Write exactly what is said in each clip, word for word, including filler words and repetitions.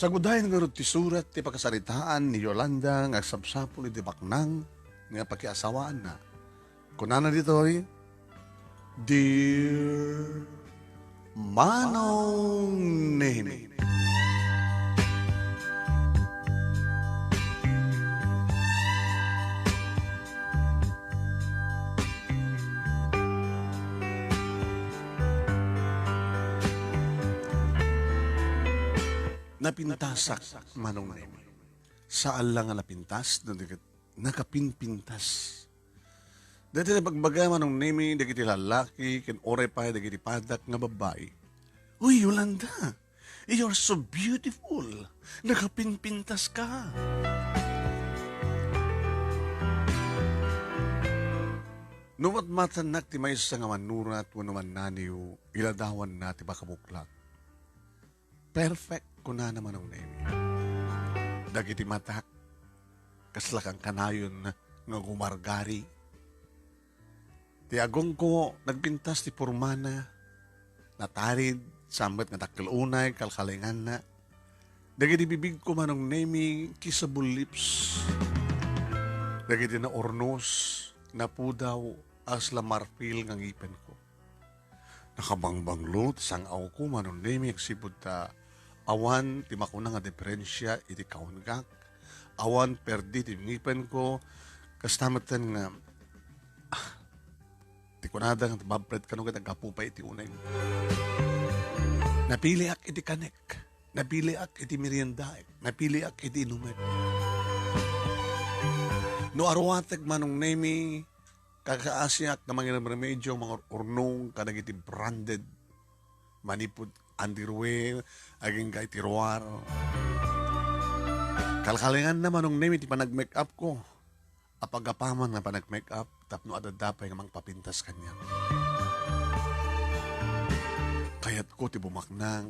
Sagudayen ngarud ti surat ti pakasaritaan ni Yolanda nga agsapsapul iti baknang nga pakiasawaanna. Kunana ditoy, "Dear Manong Nemi." Napintasak, Manong Nemi. Saan la nga napintas, no di ket nakapinpintas. Daytoy nabagbaga, Manong Nemi, dagiti lallaki, ken uray pay dagiti padak nga babbai. "Uy, Yolanda, you're so beautiful. Nakapinpintas ka." No matmatannak ti maysa nga mannurat wenno mannaniw, iladawanna ti pakabuklat. "Perfect," kunana, Manong Nemi. Dagiti matak, kasla kankanayon nga gumargari. Ti agongko, nagpintas ti pormana, natarid, saan met nga dakkel unay, kalkalinganna. Dagiti bibigko, Manong Nemi, kissable lips. Dagiti naurnos, napudaw, kasla marfil nga ngipenko. Nakabangbanglo ti sang-awko, Manong Nemi, agsipud ta awan ti makuna nga diferensia iti kaungak. Awan perdi ti ngipenko. Kasta metten nga, ah, ti kunada nga mabred kano ket aggapu pay iti uneg. Napiliak iti kanek. Napiliak iti meriendaek. Napiliak iti inumek. No aruatek, Manong Nemi, kakaasiak nga mangiremremedio, mangururnong kadagiti branded manipud underwear, agingga iti ruar. Kalkalinganna, Manong Nemi, ti panag-make-up ko. Apagapaman nga panag-make-up tapno adda pay nga mangpapintas kaniak. Kayatko ti bumaknang,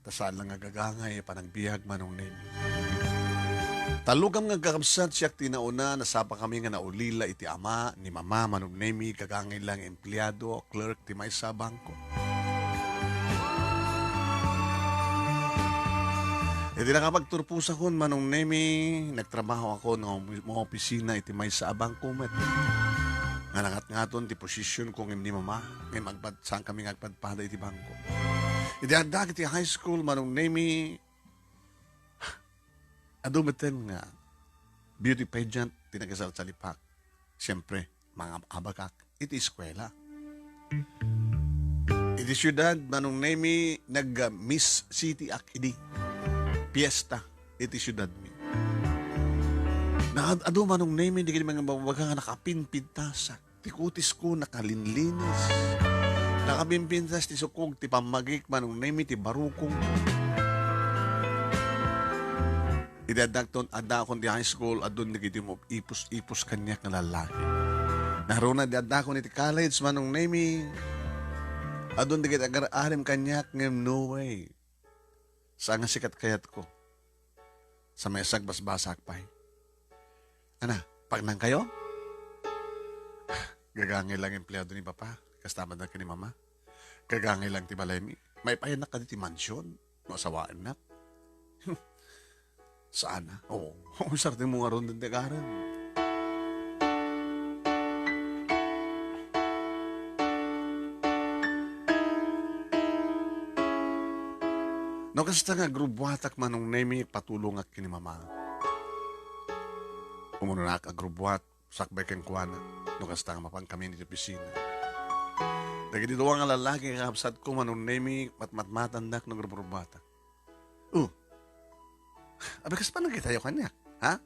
ta saan la nga gagangay a panagbiag, Manong Nemi. Tallo kami nga agkakabsat, siak ti nauna, nasapakami nga naulila iti ama ni Mama, Manong Nemi, gagangay la nga empleado, clerk ti maysa a bangko. Iti nakapagturposakon, Manong Nemi, nagtrabahoakon nga opisina iti maysa a bangko met. Nga nangatngaton ti positionko ngem ni Mama, ngem agpad-, saankami nga agpadpada iti bangko. Iti addaak iti high school, Manong Nemi, adu metten nga beauty pageant ti nakisalsalipakak. Siempre, mangab-abakak iti eskuela. Iti siudad, Manong Nemi, nag-Miss City ak idi. Fiesta iti siudadmi. Nakaad-adu, Manong Nemi, dagiti mangbabaga nga nakapinpintasak. Ti kutisko nakalinlinis. Nakapimpintas ti sukog ti pammagik, Manong Nemi, ti barukong. Iti addakton, addaakon ti high school, adun dagiti mo-, ipus-ipus kaniak nga lallaki. Naruna di addakon iti college, Manong Nemi, adun dagiti agar-arim kaniak, ngem no way. Saan nga sikat kayatko. Sa may sagbasbasak pay. Ana, pagnang kayo? Gagangay lang empleado ni Papa. Kasta man ken ni Mama. Gagangay lang ti balaymi. Maipayanak kadi ti mansion no asawaennak. Saan a? Oo. Sarteng mo nga ron dagdagaran. No kasta nga agrubbuatak, Manong Nemi, patulongak ken ni Mama. Umunonak agrubbuat, sakbay kenkuana, no kasta nga mapankami iti opisina. Dagiti dua nga lallaki nga kabsatko, Manong Nemi, matmatmatandak no agrubrubatak. Oh. Abi, kas panagitayo kaniak, ha?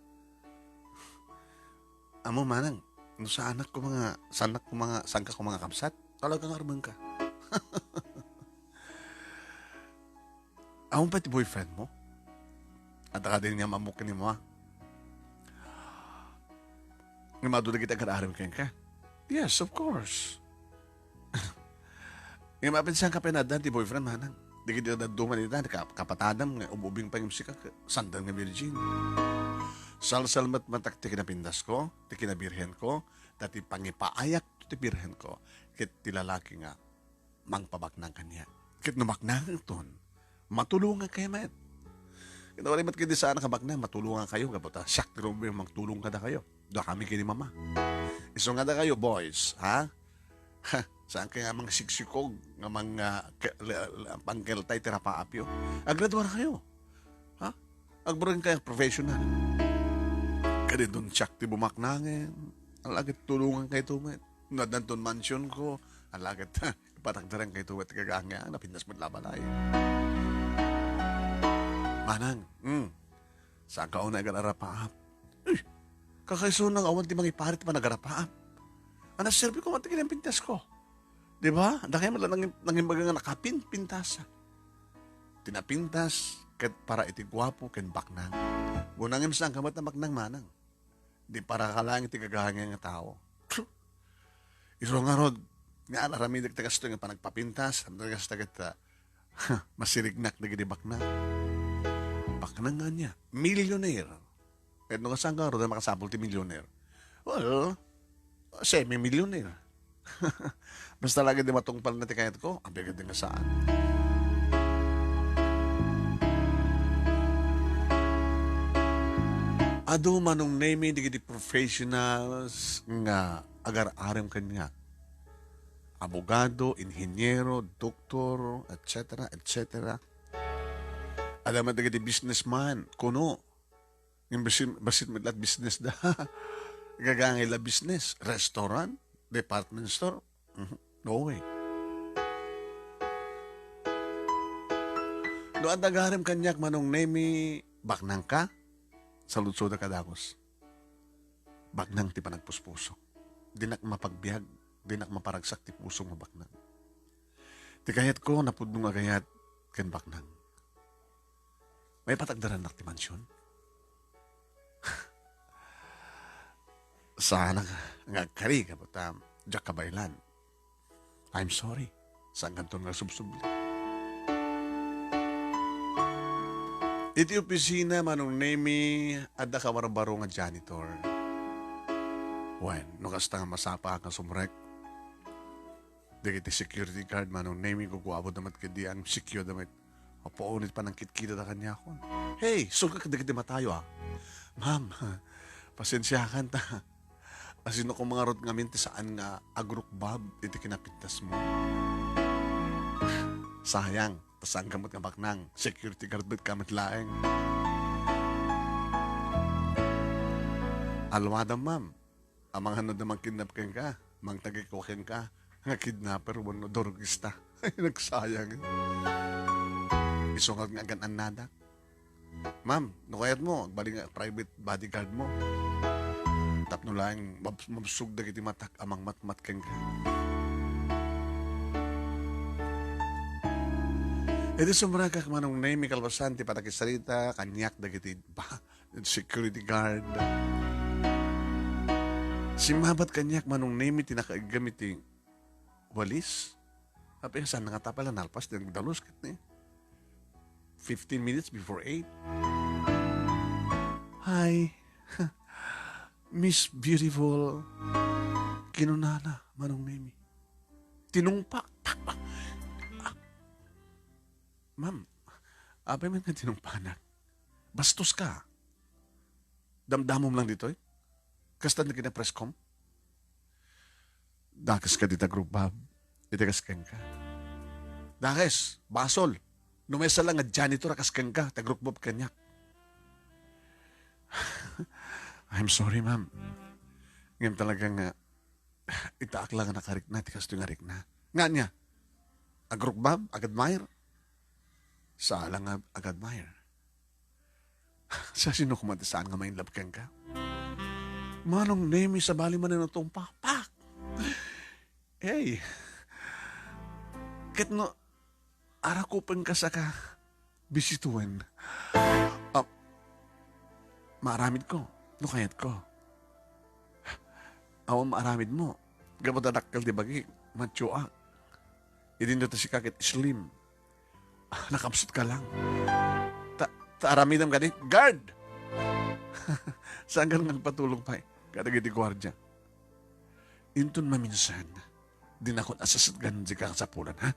Amo, manang, no saanak ko mga, saanak ko mga, saanka ko mga kabsat, talagang armeng ka. Awan pay ti boyfriend mo? Adda kadi nga mammok kenni, ha? Nga madu dagiti agar-arim kenka? Yes, of course. Nga mapensan ka pay nga adda ti boyfriend, manang. Dagiti dadduma dita, ka-, kapatadam nga ub-ubing pay ngem sika, sanda nga virgin. Salsalmetmetak ti kinapintasko, ti kinabirhenko, ta ti pangipaayak ti birhenko, ket ti lalaki nga mangpabaknang kaniak. Ket no baknangton, matulongak kay met. Kinawari met kadi saan a kabaknang, matulongan kayo, gapu ta siak ti rumbeng mangtulong kadakayo. Dakami ken ni mama. Isu nga dakayo, boys, ha? Ha, saan kayo nga mangsigsikog, nga mang, ah, ke-, le-, le-, pangkeltay ti rapaapyo? Aggraduar kayo. Ha? Agbureng kayo professional. Kadi don siak ti bumaknangen. Alagad tulongan kayo met. No addan ton mansion ko, alagad ipatagdaran kayo met ti gagangian, napintas met la balay. Manang, hmm, saan ka unay agarapaap? Eh, kakaisuna nga awan ti mangiparit ti panagarapaap. Ania serbi ko man ti kinapintas ko? Di ba? Dakay man lang nangim-, nangimbaga nga nakapinpintas. Ti napintas, ket para iti guapo ken baknang. Gunangem saan ka met a baknang, manang. Di para ka lang iti gagangay nga tao. Isu ngarud, nga aramidek ti kastoy nga panagpapintas, amta kasta ket, ah, masirignak dagiti baknang. Baknang nga ania? Millionaire. Ket no kasano ngarud a makasapul ti millionaire? Well, semi-millionaire. Basta lagi di matungpalna ti kayatko, apay ket nga saan. Adu Manong Nemi dagiti professionals nga agar-arem kaniak. Abogado, inhinyero, doktor, et cetera, et cetera. Adda met dagiti businessman, kuno. Ngem bassit, bassit met la ti businessda. Gagangay la business, restaurant, department store. Mhm. No way. No adda agarem kaniak, Manong Nemi, baknangka? Saludsodka dagus. Baknang ti panagpuspusok. Dinak mapagbiag, dinak maparagsak ti pusok nga baknang. Ti kayatko, napudno nga agayat ken baknang. Maipatagdarannak ti mansion? Saanak nga agkari, gapu ta diak kabaelan. I'm sorry. Saan kanton nga subsubli? Iti opisina, Manong Nemi, adda kabarbaro nga janitor. Wen, no kasta nga masapa nga sumrek, dagiti security guard, Manong Nemi, guguapoda met ket di ang secure da met. Apo, unit panangkitkitada kaniakon. Hey, sugak dagiti matayo, ah. Ma'am, pasensiakan ta. Asino ko mangarot ngamin ti saan nga agrukbab iti kinapintasmo? Sayang, ta saan ka met nga baknang, security guard met ka met laeng. Alwadam, ma'am. Amangan no adda mangkidnap kenka, mangtagikua kenka, nga kidnapper wenno durogista. Ay, nagsayang. Isu nga agan-annadak. Ma'am, no kayatmo, agbalin nga private bodyguard mo. Tapno laeng mab-, mabsog dagiti matak a mangmatmat kenka. Idi sumrekak, Manong Nemi, kalpasan ti panakisarita kaniak dagiti ba-, security guard. Simmabet kaniak, Manong Nemi, ti nakaiggem iti walis. Apay, saan nga tapay la nalpas ti nagdalus ket ni? Fifteen minutes before eight. "Hi, Miss Beautiful," kinunana, Manong Nemi. Tinungpak. "Ma'am, apay met nga tinungpanak? Bastos ka. Damdamom lang ditoy? Kasta ti kinapreskom?" "Dakes kadi ti agrukbab iti kas kenka?" "Dakes, basol. No maysa lang nga janitor a kas kenka, ti agrukbab kaniak." "I'm sorry, ma'am. Ngem talaga nga, itaak lang a nakarikna ti kastoy nga rikna." "Nga ania? Agrukbab? Ag-admire?" "Saan lang nga ag-admire. Sa sino koma ti saan nga ma-inlove kenka?" "Manong Nemi, sabali manen a tungpak." "Pak!" "Hey! Ket no arakupenka, saka bisituen?" "Ah, maaramidko no kayatko." "Awan maaramidmo. Gapu ta dakkel ti bagik, machoak. Idinto ta sika ket slim. Nakapsut ka lang. Ta, ta aramidem kadi, guard!" Saan nga agpatulong pay kadagiti guardia. "Inton maminsan, dinakon a sasatgan ti kakasapulan, ha?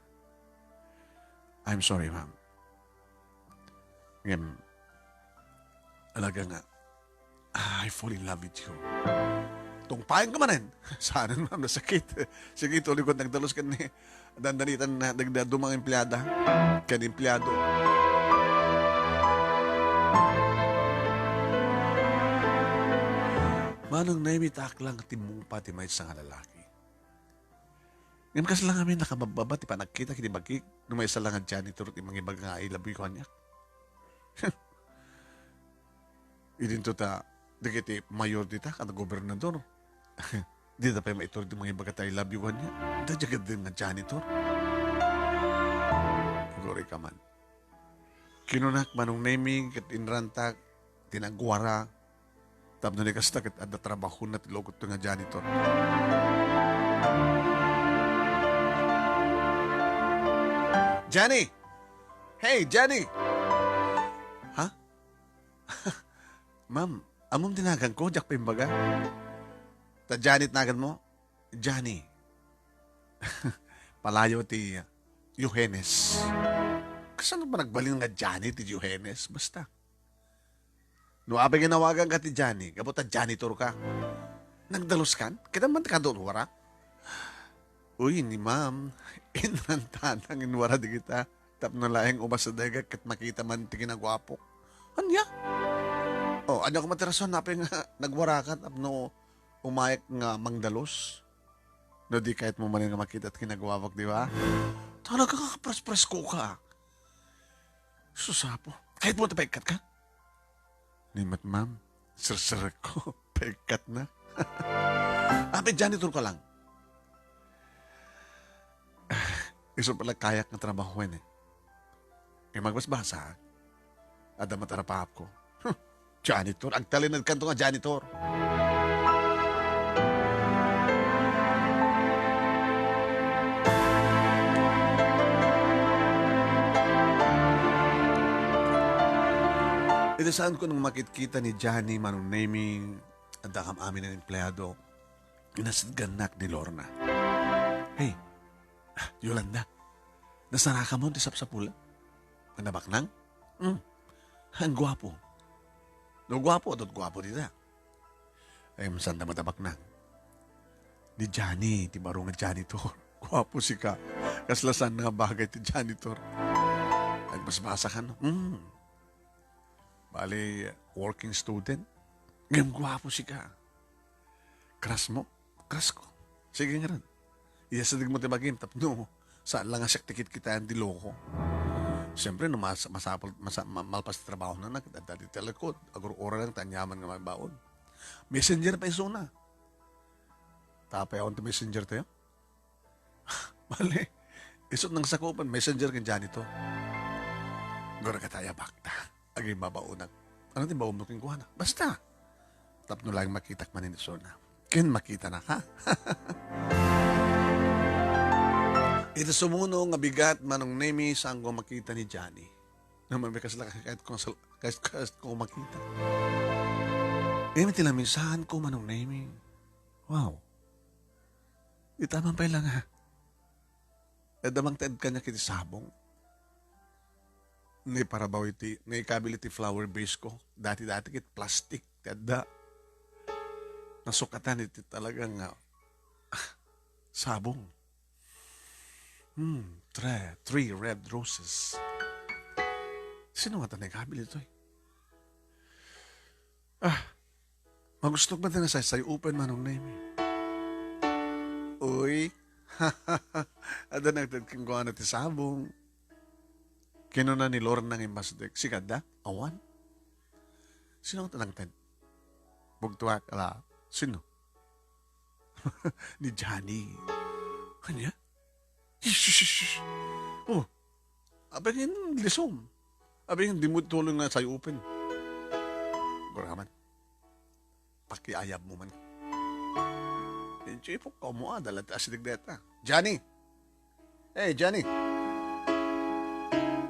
I'm sorry, ma'am. Ngem, Alaga nga, "Ah, I fall in love with you." Tungpaenka manen. Saanen, ma'am, nasakit. Sige, tuloy ko nagdalus ken ni dandanitan na dagda dumang empleyada ken empleyado. Manong Nemi, ta ak lang timmungpa ti maysa nga lalaki. Ngem kasla ngamin nakabababa ti panagkitak iti bagik no maysa la nga janitor ti mangibaga nga "I love you" kaniak. Idinto ta dagiti mayor dita ken gobernador. Dida pay maitur ti mangibaga ti "I love you" kaniak. Daydiay ketdin nga janitor. Agurayka man. Kinunak, Manong Nemi, ket inrantak ti nagwara tapno ni kasta ket adda trabahona ti lukotto nga janitor. Jenny! Hey, Jenny! Ha? Ma'am, ammom ti naganko, diak pay imbaga. Ta Jenny ti naganmo? Jenny. Palayo ti Johannes. Kasano ba nagbalin nga Jenny ti Johannes? Basta. No apay nga nawaganka ti Jenny, gapu ta janitor ka. Nagdaluskan? Kita man ti kadun wara? Uy, ni ma'am, inrantana nga inwara dagita tapno laeng umas a daga ket makita man ti kinaguapok. Ania? Oh, ania koma ti rason apay nga nagwaraka tapno umayak nga mangdalus? No di kayatmo manen nga makita ti kinaguapok, di ba? Talaga nga, pres-presko ka. Sus, Apo. Kayatmo ti paikkat ka? Ni met, ma'am, serserek ko. Paikkat na. Apay janitor ka lang. Isu pala kayak nga trabahoen eh. Ngem agbasbasa, adda met a rapaapko. Huh, janitor, agtalinaedkanto nga janitor. Iti saanko nga makitkita ni Johnny, Manong Nemy, adda kam amin nga empleado, inasitgannak ni Lorna. Hey, Yolanda, nasarakamon ti sapsapulam? Nga nabaknang? Hmm. Ang guapo. No guapo, adda ti guapo dita. Em, saan da matabaknang? Ni Johnny, ti baro nga janitor. Guapo sika. Kasla saan nga bagay ti janitor. Agbasbasa ka, no? Hmm. Bali, working student. Ngem guapo sika. Crush mo? Crush ko. Sige ngarud. Iyasidegmo ti bagim tapno saan la nga siak ti kitkitaen ti loko. Siyempre, no mas-, masapul-, masa-, ma-, malpas ti trabahona, nag-, adda ti talakot. Agur-ura lang ta aniaman nga mabaon. Messenger pa isuna. Tapay awan ti messenger tayo. Bale, isut' nangsakupan, messenger ken janitor. Gura kata, ayabakta. Agimmabaonak. Ano ti baonmo kenkuana? Basta. Tapno laeng makitak manen isuna. Ken makitanaka. Iti sumuno nga bigat, Manong Nemy, saanko makita ni Johnny. Naman, may kasla, kahit kung sal-, kahit, kahit kung makita. Iti laminsaanko, Manong Nemy. Wow. Ita man pay lang, ha? Adda mangted kaniak iti sabong. Naiparabaw iti, naikabil iti flower vase ko. Dati-dati ket plastic ti adda. Nasukatan iti talaga nga sabong. Hmm, tre-, three red roses. Sino nga ta naikabil itoy? Ah, Magustok man ti nasaysay-open, Manong Nemy. Uy. Adda nagted kenkuana ti sabong. Kinuna ni Lorna nga immasdek. Sika adda? Awan. Sino nga nangted? Bugtuak, ala. Sino? Ni Johnny. Ania? Shh, shh, shh, shh. Oh. Apay nga lisom. Apay nga dimo tuloy nga say-open. Guraman. Pakiayabmo man. Inchipok ka mo, ah, dalat asideg deta. Johnny! Hey, Johnny!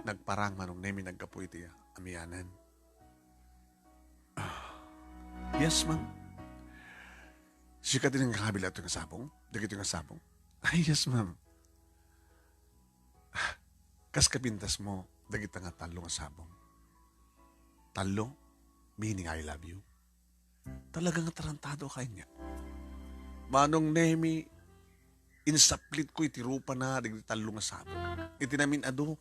Nagparang Manong Nemy naggapu iti amianan. Ah, yes, ma'am. Sika ti nangkabil ato nga sabong? Dagito nga sabong? Ay, yes, ma'am. Kas kapintas mo, dagita nga tallo nga sabong. Tallo? meaning I love you. Talaga nga tarantado ka niya. Manong Nemi, insaplitko iti rupana dagiti tallo nga sabong. Iti namin-adu,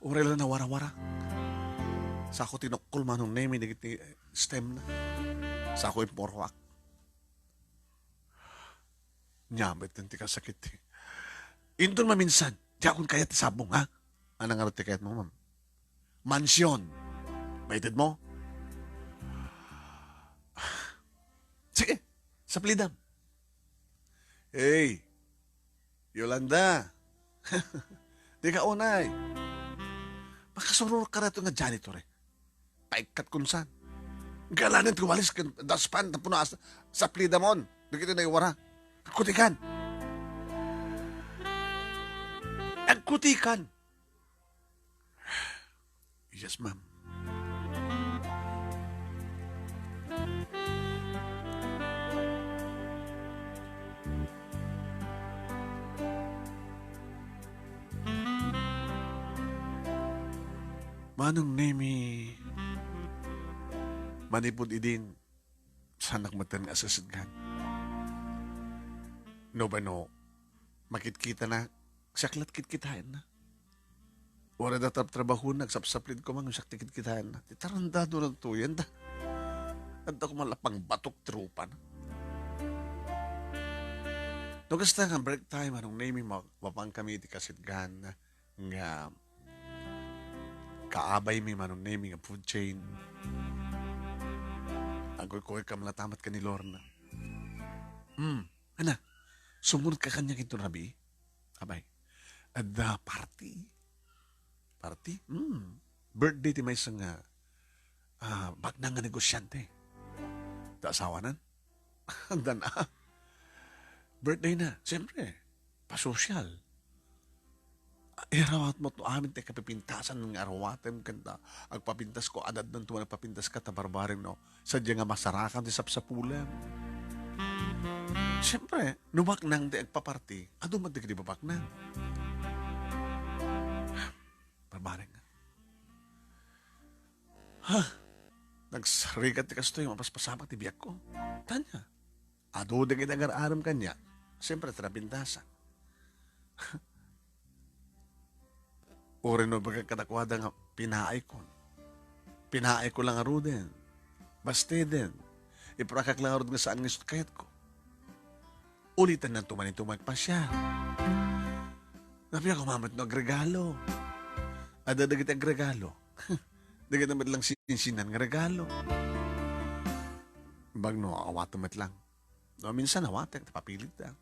uray la nawara-wara. Sako tinukkol, Manong Nemi, dagiti stemna. Sako impuruak. Nia met ti kasakit. Inton maminsan, diakon kayat ti sabong, ha? Ania ngarud ti kayatmo, ma'am? Mansion. Maitedmo? Sige, saplidam. Hey, Yolanda. Dika unay. Makasururka daytoy nga janitor, eh. Paikkat kunsan. Galanen ti walis ken dustpan tapno as-, saplidamon. Dagiti naiwara. Agkutikan. Agkutikan. Yes, ma'am. Manong Nemi, manipud idin, saanak metten nga asesetgan. No ba no, makitkitana, siak la ti kitkitaenna. Uray adda trabtrabahona, agsapsaplid koma, ngem siak ti kitkitaenna. Ti tarantado daytoy, anda. Adda koma la pangbatok ti rupana. No kasta nga break time, Manong Nemi, ma-, mapankami iti kasetgan nga kaabaymi, Manong Nemi, nga food chain. Agkuykuyam la ta met ken ni Lorna. Hmm, ania, sumurotka kaniak inton rabii? Abay, adda party. Party? Hmm, birthday ti maysa nga, ah, baknang nga negosyante. Ta asawanan? Anda na. Birthday na, siyempre, pasosyal. Irawatmo ti amin ti kapipintasan nga aruatem ken ta agpapintasko, adda addan ti nagpapintaska ta barbareng no. Sadiay nga masarakan ti sapsapulem. Siyempre, no baknang ti agpaparty, adu met dagiti babaknang. Barbareng. Ha? Nagsarigat ti kastoy, mapaspasamak ti biagko. Ania? Adu dagiti agar-arem kaniak. Siyempre, ti napintasan. Uray no ibagak kadakuada nga pinaayko. Pinaayko la ngaruden. Bastiden. Iparakak la ngarud nga saan nga isu ti kayatko. Ulitan na tuman ito magpasya. Napia koma met no agregalo. Adda dagiti agregalo. Dagiti met lang sinsinan nga regalo. Bag no, awaten met lang. No, minsan awaten, ta papilitda.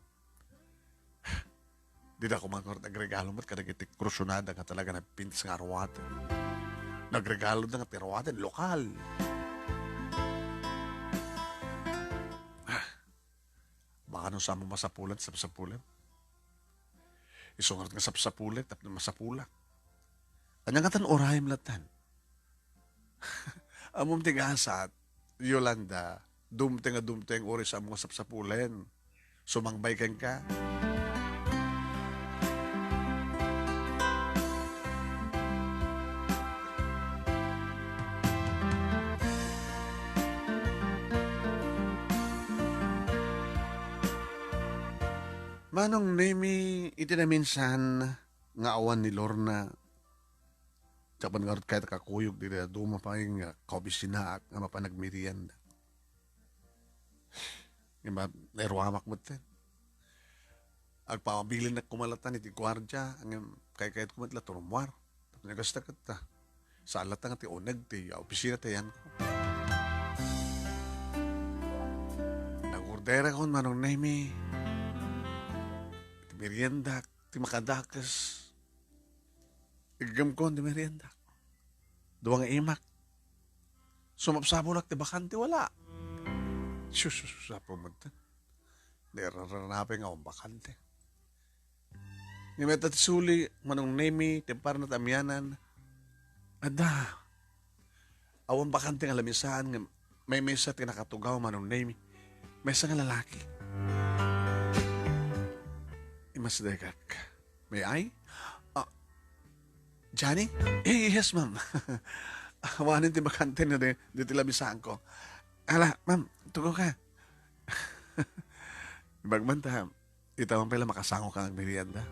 Dida koma ngarud agregalo met kadagiti kursunada nga talaga napintas nga aruaten. Nagregalo da nga ti aruaten, lokal. Ah, baka no saan mo masapulan, sapsapulan. Isu ngarud nga sapsapulan, tapno masapulak. Ania ngatan urayem latan? Ammom ti gasat, Yolanda, dumteng a dumteng uray saan mo nga sapsapulen. Sumangbay kenka. Manong Nemi, iti naminsan nga awan ni Lorna, Ket apan ngarud kayat a kakuyog dagiti dadduma pay nga kaobisinaak nga mapan agmerienda. Ngem nairuamak metten. Agpabilinak koma laeng iti guardia, ngem kaykayatko met la ti rummuar. Tapno kasta ket, ah, saan laeng ti uneg ti opisina ti ayanko. Nag-orderakon, Manong Nemi, ti meriendak, ti makadakes. Iggemkon ti merienda. Dua nga imak. Sumapsapulak ti bakante, wala. Sus, sus, sus, apo mo ta. Di raranapi nga awan bakante. Ni meta ti suli, Manong Nemi, ti parna ti amianan. Adda. Awan bakante nga lamisaan nga maymaysa ti nakatugaw, Manong Nemi. Maysa nga lalaki. Imasdegak. May I? Ah, Johnny? Eh, yes, ma'am. Awanen ti bakante no di, di ti labisaanko. Ala, ma'am, tugaw ka. Ibagman ta, ita man pay la makasango ka nga agmerienda.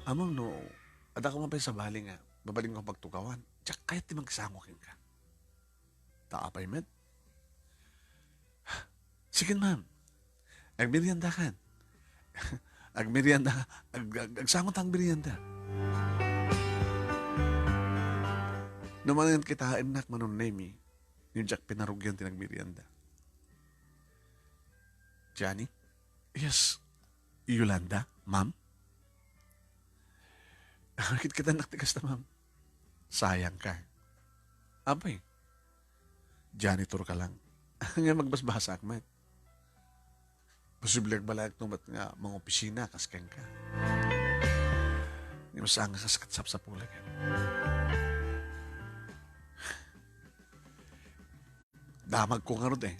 Ammom no, adda ko man pay sabali nga, babalinko pagtugawan. Diak kayat ti magsango kenka. Ta apay met? Sige, ma'am. Agmerienda kan. Agmerienda, ag-, ag-, agsango ta agmerienda. No manen kitaennak, Manong Nemi, ngem diak pinarugian ti nagmerienda. Johnny? Yes. Yolanda, ma'am? Kitkitaennak ti kasta, ma'am. Sayang ka. Apay? Janitor ka lang. Nga magbasbasak met. Posible agbalayek no met nga mangopisina kas kenka. Nga saan nga kas sapsapulek. Damagko ngarud eh.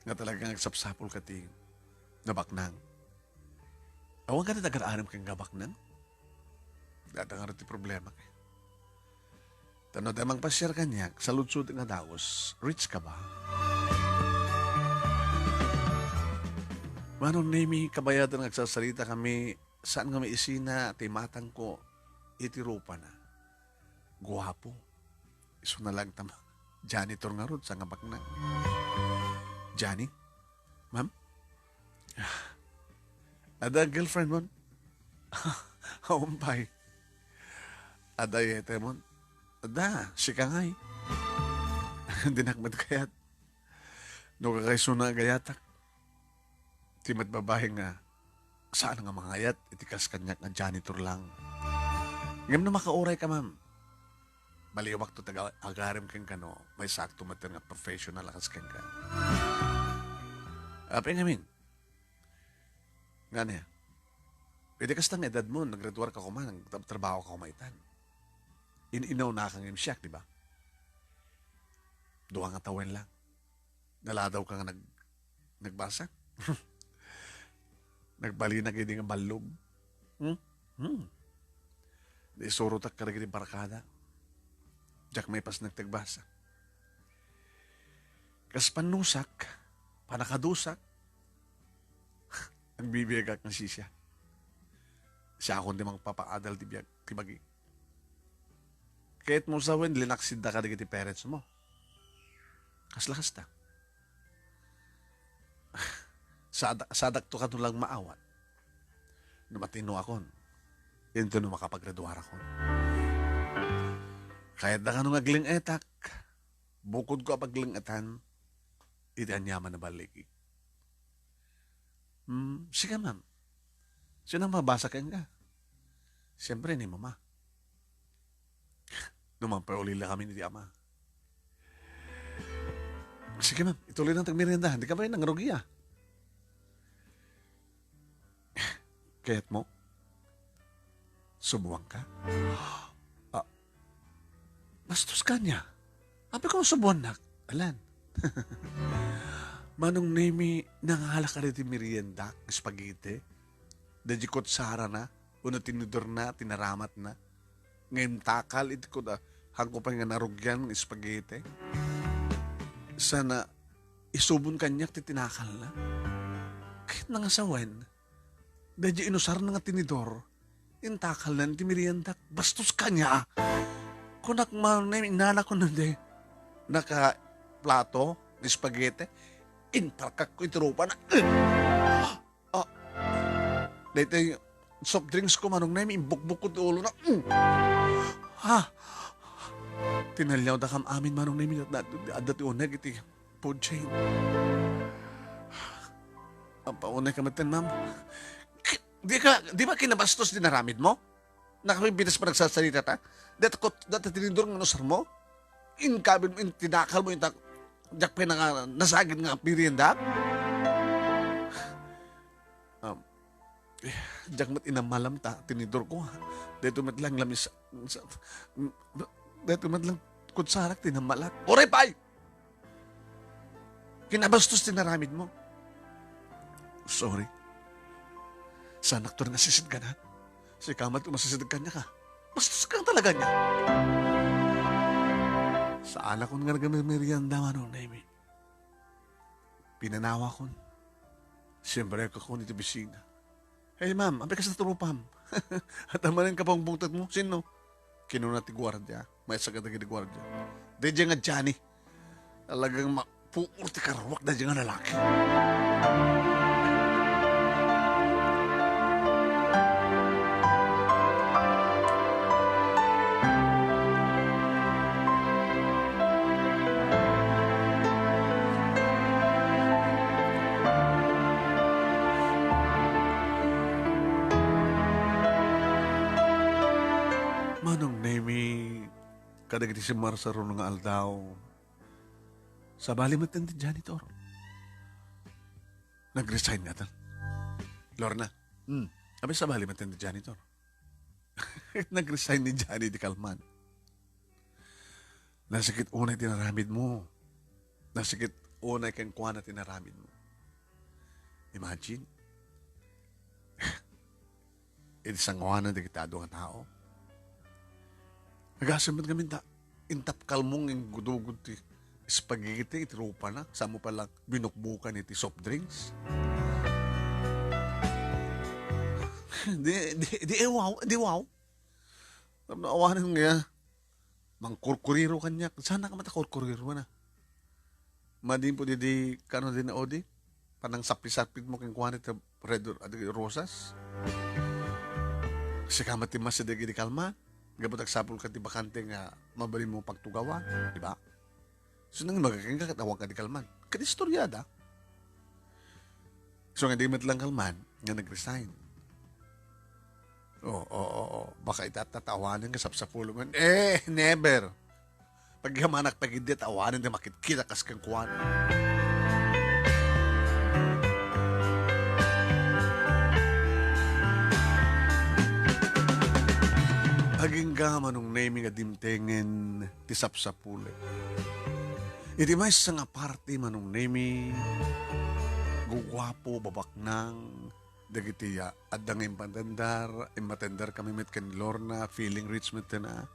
Nga talaga nga agsapsapul ka ti nabaknang. Awan ka ti nagar-arem ken nga baknang? Data ngarud ti problema kay. Tano da mangpasiar kaniak, saludsod nga dagus, rich ka ba? Manong Nemi, kabayadan nga agsasarita kami, saan nga maisina ti matangko iti rupana. Guapo. Isuna lang tama. Janitor ngarud, sa nga baknang. Johnny? Ma'am? Ada girlfriend mon? Awan pay. Ada yete mon? Ada, sika ngay. Dinak met kayat. No kakaisuna agayatak. Ti met babae nga saan nga mangayat iti kas kaniak nga janitor lang. Ngem no makauray ka, ma'am, baliwak to taga-, agarem kenka no maisakto met nga professional a kas kenka. Apay ngamin? Ngani? Iti kasta nga edad mo, naggraduar ka koma, nagtrabaho ka koma itan. In-inaw na ka ngem siak, di ba? Dua nga tawen lang. Naladaw ka nga nag-, nagbasa? Nagbalinak idi nga ballog. Hmm? Hmm. Naisurotak kadagiti barkada. Diak maipasnek ti agbasa. Kas pannusak, panakadusak, agbibiagak nga sisiak. Siakon ti mangpapaadal ti biag, ti bagi. Ket mo sawen, linaksidda kadagiti parents mo. Kasla kasta. Sada-, sadakto kano lang maawat. No matinoakon, inton no makapaggraduarakon. Kayatda kano nga agling-etak, bukodko a pagling-etan, iti aniaman a baligi. Hmm, sige, ma'am. Sino ang mabasa kenka? Siyempre, ni Mama. Numan pay ulila kami ni Ama. Sige, ma'am. Ituloy na tagmerienda. Hindi ka ba yung nangrugi, ah? Kayat mo? Subuan ka? Ah, bastos ka niya. Apay ko subuan nak. Alan. Manong Nemi, nangala ka rin ti merienda, spaghetti. Dadi kutsara na, uno tinidor na, tinaramat na. Ngayon takal, iti ko da, hangko pa nga narugian, spaghetti. Sana, isubon kaniak ti tinakal na. Kahit nangasawen, dadi inusar na nga tinidor, intakal na ti merienda. Bastos ka niya. Kunak man, inana ko na di. Naka plato, di spaghetti. Inparkak ko iti rupa na. Ah, daytoy soft drinks ko, Manong Nemi, imbukbok ko ti ulo na. Mm. Ha? Tinaliaw da kam amin, Manong Nemi, adda ti uneg iti food chain. Ampaunay ka met, ma'am. Di ka, di ba kinabastos ti naramid mo? Nakabibitas pa nagsasarita ta? Data ko, data tinidor nga inusar mo? Inkabin mo, intinakal mo, intak-, diak pa nga nasagid nga merienda? Um, eh, diak met inamalam ta, tinidor ko, ha? Daytoy met lang lamis, sa, daytoy met lang kutsarak, tinamalak. Uray pay! Kinabastos ti naramid mo. Sorry. Sanak to nga sisidganan. Sika met ti masisideg kaniak. Bastos ka talaga niya. Saanakon nga nagmerienda, Manong Nemi. Pinanawakon. Siempre, agkakon iti bisina. "Hey, ma'am, apay kasta ti rupam?" "At amanen ka pang bungtot mo? Sino?" Kinuna ti guardia. Maysa kadagiti guardia. "Daydiay nga Johnny. Talagang mapuor ti karuak daydiay nga lalaki." Manong Nemi, kadagiti simmarsaruna nga aldaw, sabali met ti janitor. Nag-resign ngata. Lorna, hmm, apay sabali met ti janitor. Nag-resign ni Johnny di kalman. Nasakit unay ti naramid mo. Nasakit unay kenkuana ti naramid mo. Imagine, iti sanguanan dagiti adu nga tao. Nagasem met ngamin ta intapkal mo nga inggudugod ti spaghetti iti rupana, saan mo pala binukbukan iti soft drinks. Di, di, di, eh, wow, di wow. Tapno awanen nga, mangkurkuriro kaniak. Saan ka mata kurkuriro na? Madimpod idi, kano din na odi? Panang sapit-sapit mo kenkuana ti red ro-, adi, rosas? Sika met ti masidag idi kalman. Gapu ta agsapul ka ti bakante nga mabalin mo pagtugawan, di ba? So, nang magakenka ket awan ka di kalman. Ket istoriada. So, nga di met lang kalman, nga nag-resign. Oo, oo, oo. Baka itatta awanen nga sapsapulon. Eh, never. Pagyamanak pay idi ta awanen ti makitkita kas kenkuana. Agingga Manong Nemi nga dimtengen ti sapsapulek. Iti maysa nga parte, Manong Nemi, guguapo, babaknang, dagiti, ah, adda nga immatendar, immatendar kami met ken Lorna, feeling rich met na.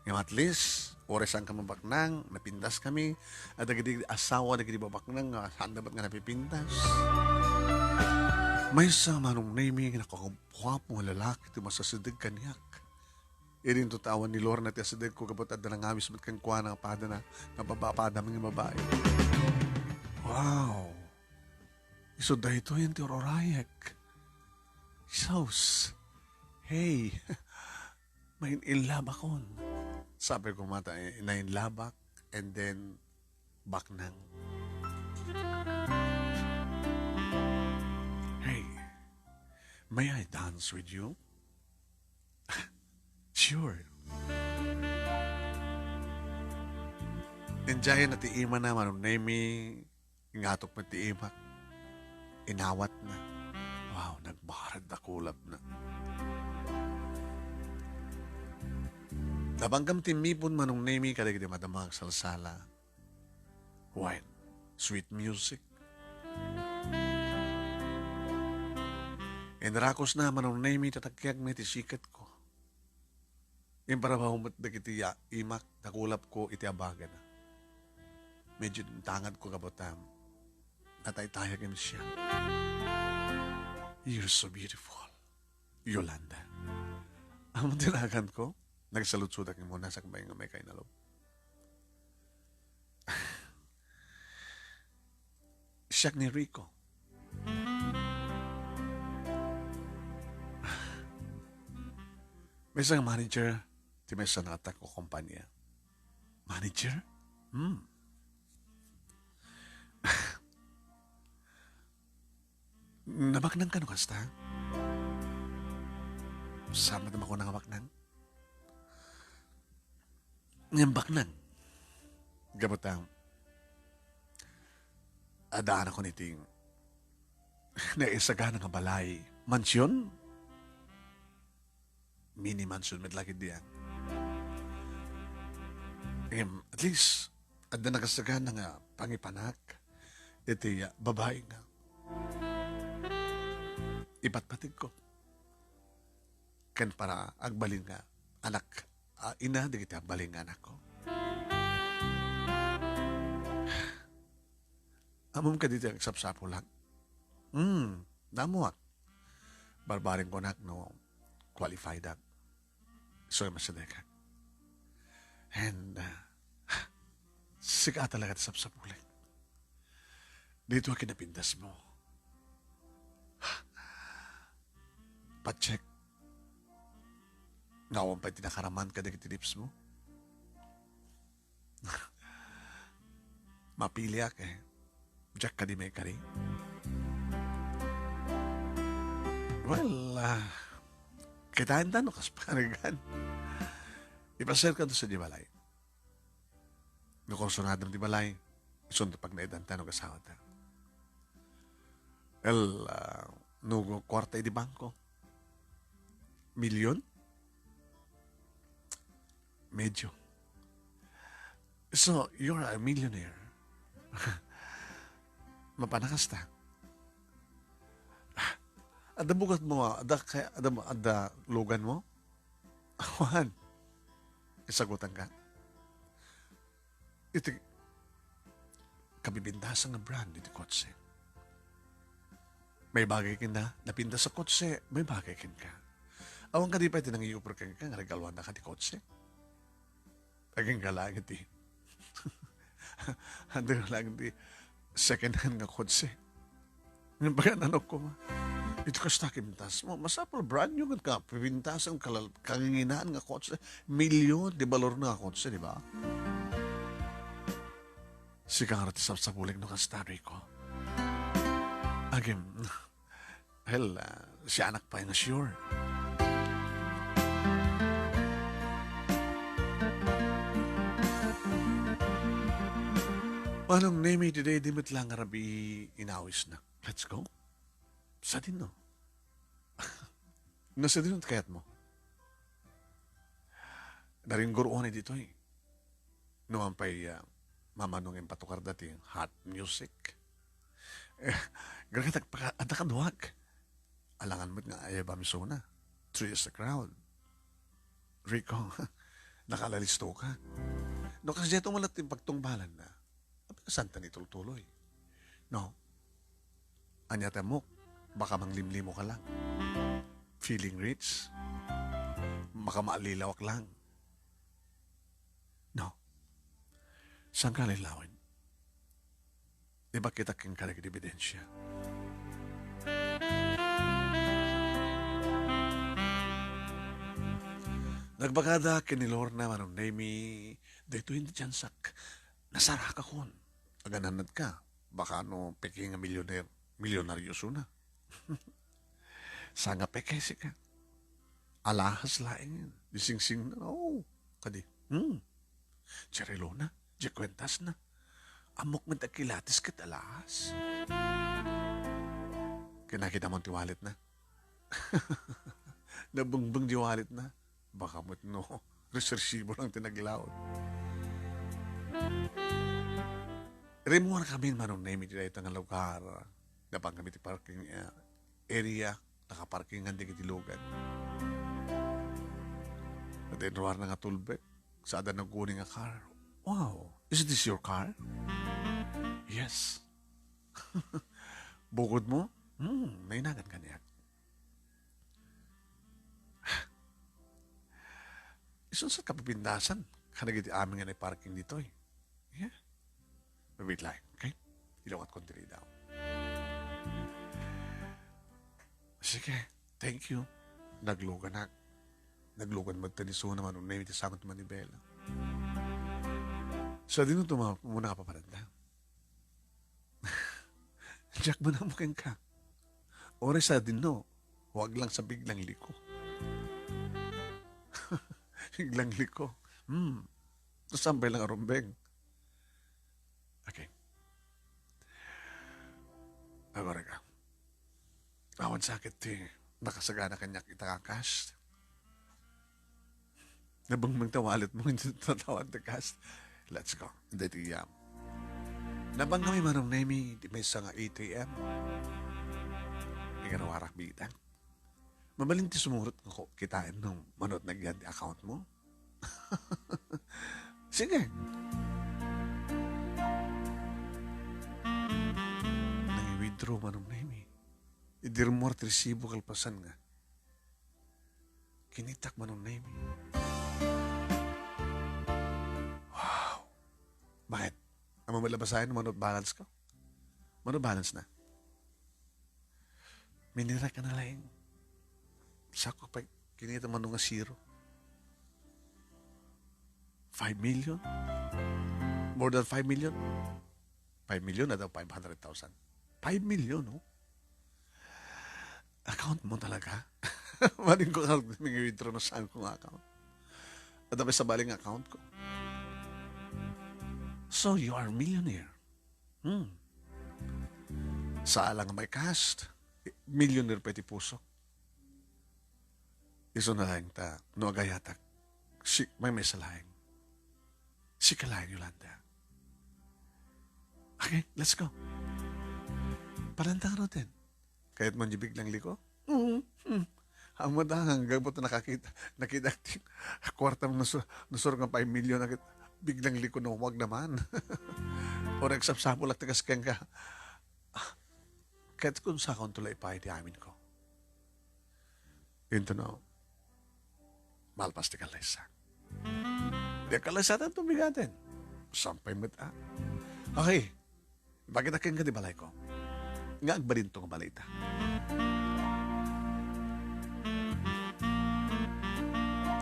Ngem at least, uray saan ka mabaknang, napintas kami, at dagiti asawa dagiti babaknang nga saan da met nga napipintas. Maysa Manong Nemi nga nakaguapo nga lalaki ti masasideg kaniak. Idinto ta awan ni Lorna ti asidegko gapu ta adda nangawis met kenkuana nga padana nga baba-, padam nga babai. Wow! Isu daytoyen ti ururayek. Sus! Hey! Main-in love akon. Sabi ko mata, eh, nainlabak and then baknang. Hey, may I dance with you? Sure. Enjoy na ti ima na, Manong Nemi. Ingatok met ti imak. Inawatna. Wow, nagbarag dakulapna. Nabanggam ti mipon Manong Nemi kadagiti madama agsalsala. Wine, sweet music. Inrakusna Manong Nemi ti takiagna iti siketko. Imparbaw met dagiti ya-, imak, dakulapko iti abagana. Medyo intangadko gapu ta nataytayag ken siak. You're so beautiful, Yolanda. Ammon ti naganko? Nagsaludsodak ken muna sakbay nga may kainalog. Siak ni Rico. Maysa nga manager ti maysa nga atak o kompanya. Manager? Hmm. Nabaknang ka no kasta? Saan met a makuna nga baknang? Ngem baknang. Gapu ta, addaanakon iti naisagana nga balay. Mansion? Mini mansion met la ketdi, ah. Em, at least, adda nakasagana nga pangipanak iti, ah, babai nga ipatpategko. Ken para agbalin nga anak, ah, ina dagiti agbalin nga anakko. Ammom kadi ti agsapsapulak? Hmm, namuak. Barbareng kunak no qualified ak. So, masidegak. And, uh, sika talaga ti sapsapulek. Dito ang kinapintas mo. Pacheck. Nga awan pay ti nakaraman kadagiti lips mo. Mapiliak eh. Diak kadi maikari. Well, ah, kitaen ta no kas pangarigan. Ipaserkan to sa di balay. No kursunadem di balay, isun ti pagnaedan ta no kasawata. El, ah, no kuarta idi bangko. Milyon? Medyo. So, you're a millionaire. Mapanakasta. Adda bugat mo, adda, kay, adda, adda lugan mo? Awan. Isagutan ka? Iti kabibintasan nga brand iti kotse. May bagay ken na, napintas a kotse, may bagay ken ka. Awan kadi pay ti nangiupor ken ka nga regaluan da ka ti kotse. Aging ka lang iti. Ando lang iti second hand nga kotse. Nga baga nanok ko ma. Ito kasta kibintas mo. Masapul brand new ka. Pibintasan kalal kanginginaan nga kotse. Milyon di balor na nga kotse, di ba? Sika nga ti sapsapulik no kasta, Rico. Agim, hell, ah, sianak pa nga sure. Manong Nemi, today, di met lang nga rabii inawis na. Let's go. Sadin, no? No, sadin, no, kayat mo? Naringguruan iti toy. No, ampay, ah, mamanong impatukar dati hot music. Eh, gragat agpaka-, adda kaduak. Alangan met nga ayaba misuna. Three is the crowd. Rico, nakalalisto ka. No, kasi dito mo lang pagtungbalan na. Saan ta nitultuloy? No? Anya temok, baka manglimlimo ka lang. Feeling rich? Baka maalilawak lang. No? Saan ka lilawin? Di ba kita king karag ebidensia? Nagbagada ken ni Lorna, Manong Nemi, daytoy hindi dyan sak. Nasarakakon. Agananad ka. Baka no, peke nga milyoner, milyonaryo suna. Sanga peke sika. Alahas laeng. Di singsing na. Oo. Kadi. Hmm. Jerry Luna. Di kuentas na. Amok man ta kilatis ket alahas. Kinakita mo ti wallet na. Nabungbung di wallet na. Baka met no, resersibo lang ti naglaon. Rimmuar kami, Manong Nemi, ti dayta nga lugar. Napan kami ti parking, eh, area, nakaparkingan dagiti lugan. Ket inruarna nga tulbek, sa adda naguni nga car. "Wow, is this your car?" "Yes." "Bukod mo?" "Hmm, nainagan kaniak." Isun sa kapipindasan, kadagiti amin nga naiparking ditoy. Yeah. Wait lang, okay? Ilawat ko diri daw. Sige, thank you. Nagluganak. Naglugan magtanisuna man, unay iti sangot manibela. Sa dino tuma-, muna ka paparanda? Diak man ammo kenka. Oras sa dinno, huwag lang sa biglang liko. Biglang liko. Hmm. Saan pay lang arumbeng? Okay. Agora ka. Awan sakit ti nakasagana kaniak ita nga cash. Nabengmeng ta wallet mo, hindi tatawan ti cash. Let's go. Daytoy iyam. Nabang kami, Manong Nemi, ti maysa nga A T M. Ikaruarak bitang. Mabalin ti sumurot nga ko-, kitaen no mano ti nagyan ti account mo? Sige. withdraw, Manong Nemi. Idirmo ti resibo kalpasan nga kinitak, Manong Nemi. Wow! Bakit? Ammom met la basaen no mano balance ko? Mano balance na? Minirek ka na laeng. Sako pay, kinita mano nga zero. Five million? More than five million? Five million na daw, five hundred thousand. Five million, no? Account mo talaga? Maning ko account, may withdraw na saan ko nga account. At dapat sa baling account ko. So, you are millionaire. Hmm. Sa alang may cast, millionaire pa iti puso. Isu na laeng ta, no agayatak, si, may may sa laeng. Sika laeng, Yolanda. Okay, let's go. Palantang roten. Kayat man di biglang liko? Mm, mm. Amo da, hanggang po nakakita, nakita ti kuwarta mo nasur, nasur nga five million, nakit, biglang liko no, wag naman. Or eksapsapul ak tagas kenka. Ah, kahit kung sa akong tulay pa iti amin ko. Into no, malpas ti kalaysa. Di kalaysa tanto bigaten. Sampay met, ah. Okay. Bakit akin ka di balay ko? Nga agbalinto nga balita.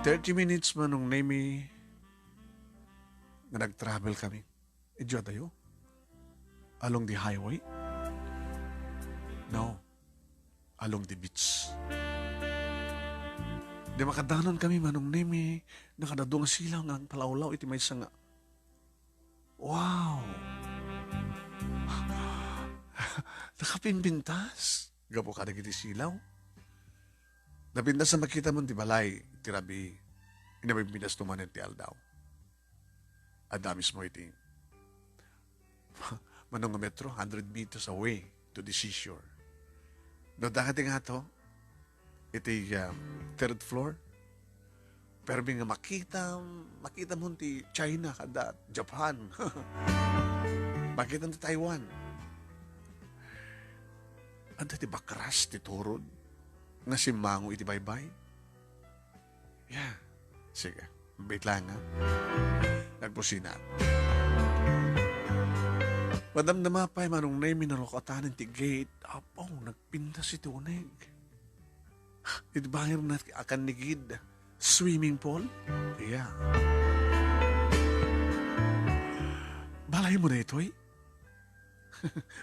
Thirty minutes, Manong Nemi, nga nag-travel kami. Idiyo tayo? Along the highway? No. Along the beach. Di makadanon kami, Manong Nemi, nakadadu nga silaw nga agpalawlaw iti maysa nga, wow! Nakapimpintas. Gapu kadagiti silaw. Napintas a makita mo ti balay, ti rabii. Inapimpintas to manen ti aldaw. Adda mismo iti mano nga metro, hundred meters away to the seashore. No, dagiti nga to, iti, ah, third floor, permi nga makita, makita mo ti China, kada Japan. Makita ti Taiwan. Adda ti bakras, ti turod, nga simmango iti baybay. Yeah. Sige. Wait lang, ha? Nagpusina. Madamdama pay, Manong Nemi, nalukatan ti gate. Apo, nagpintas iti uneg. Iti bangir na akan ni gid. Swimming pool? Yeah. Balay mo na itoy?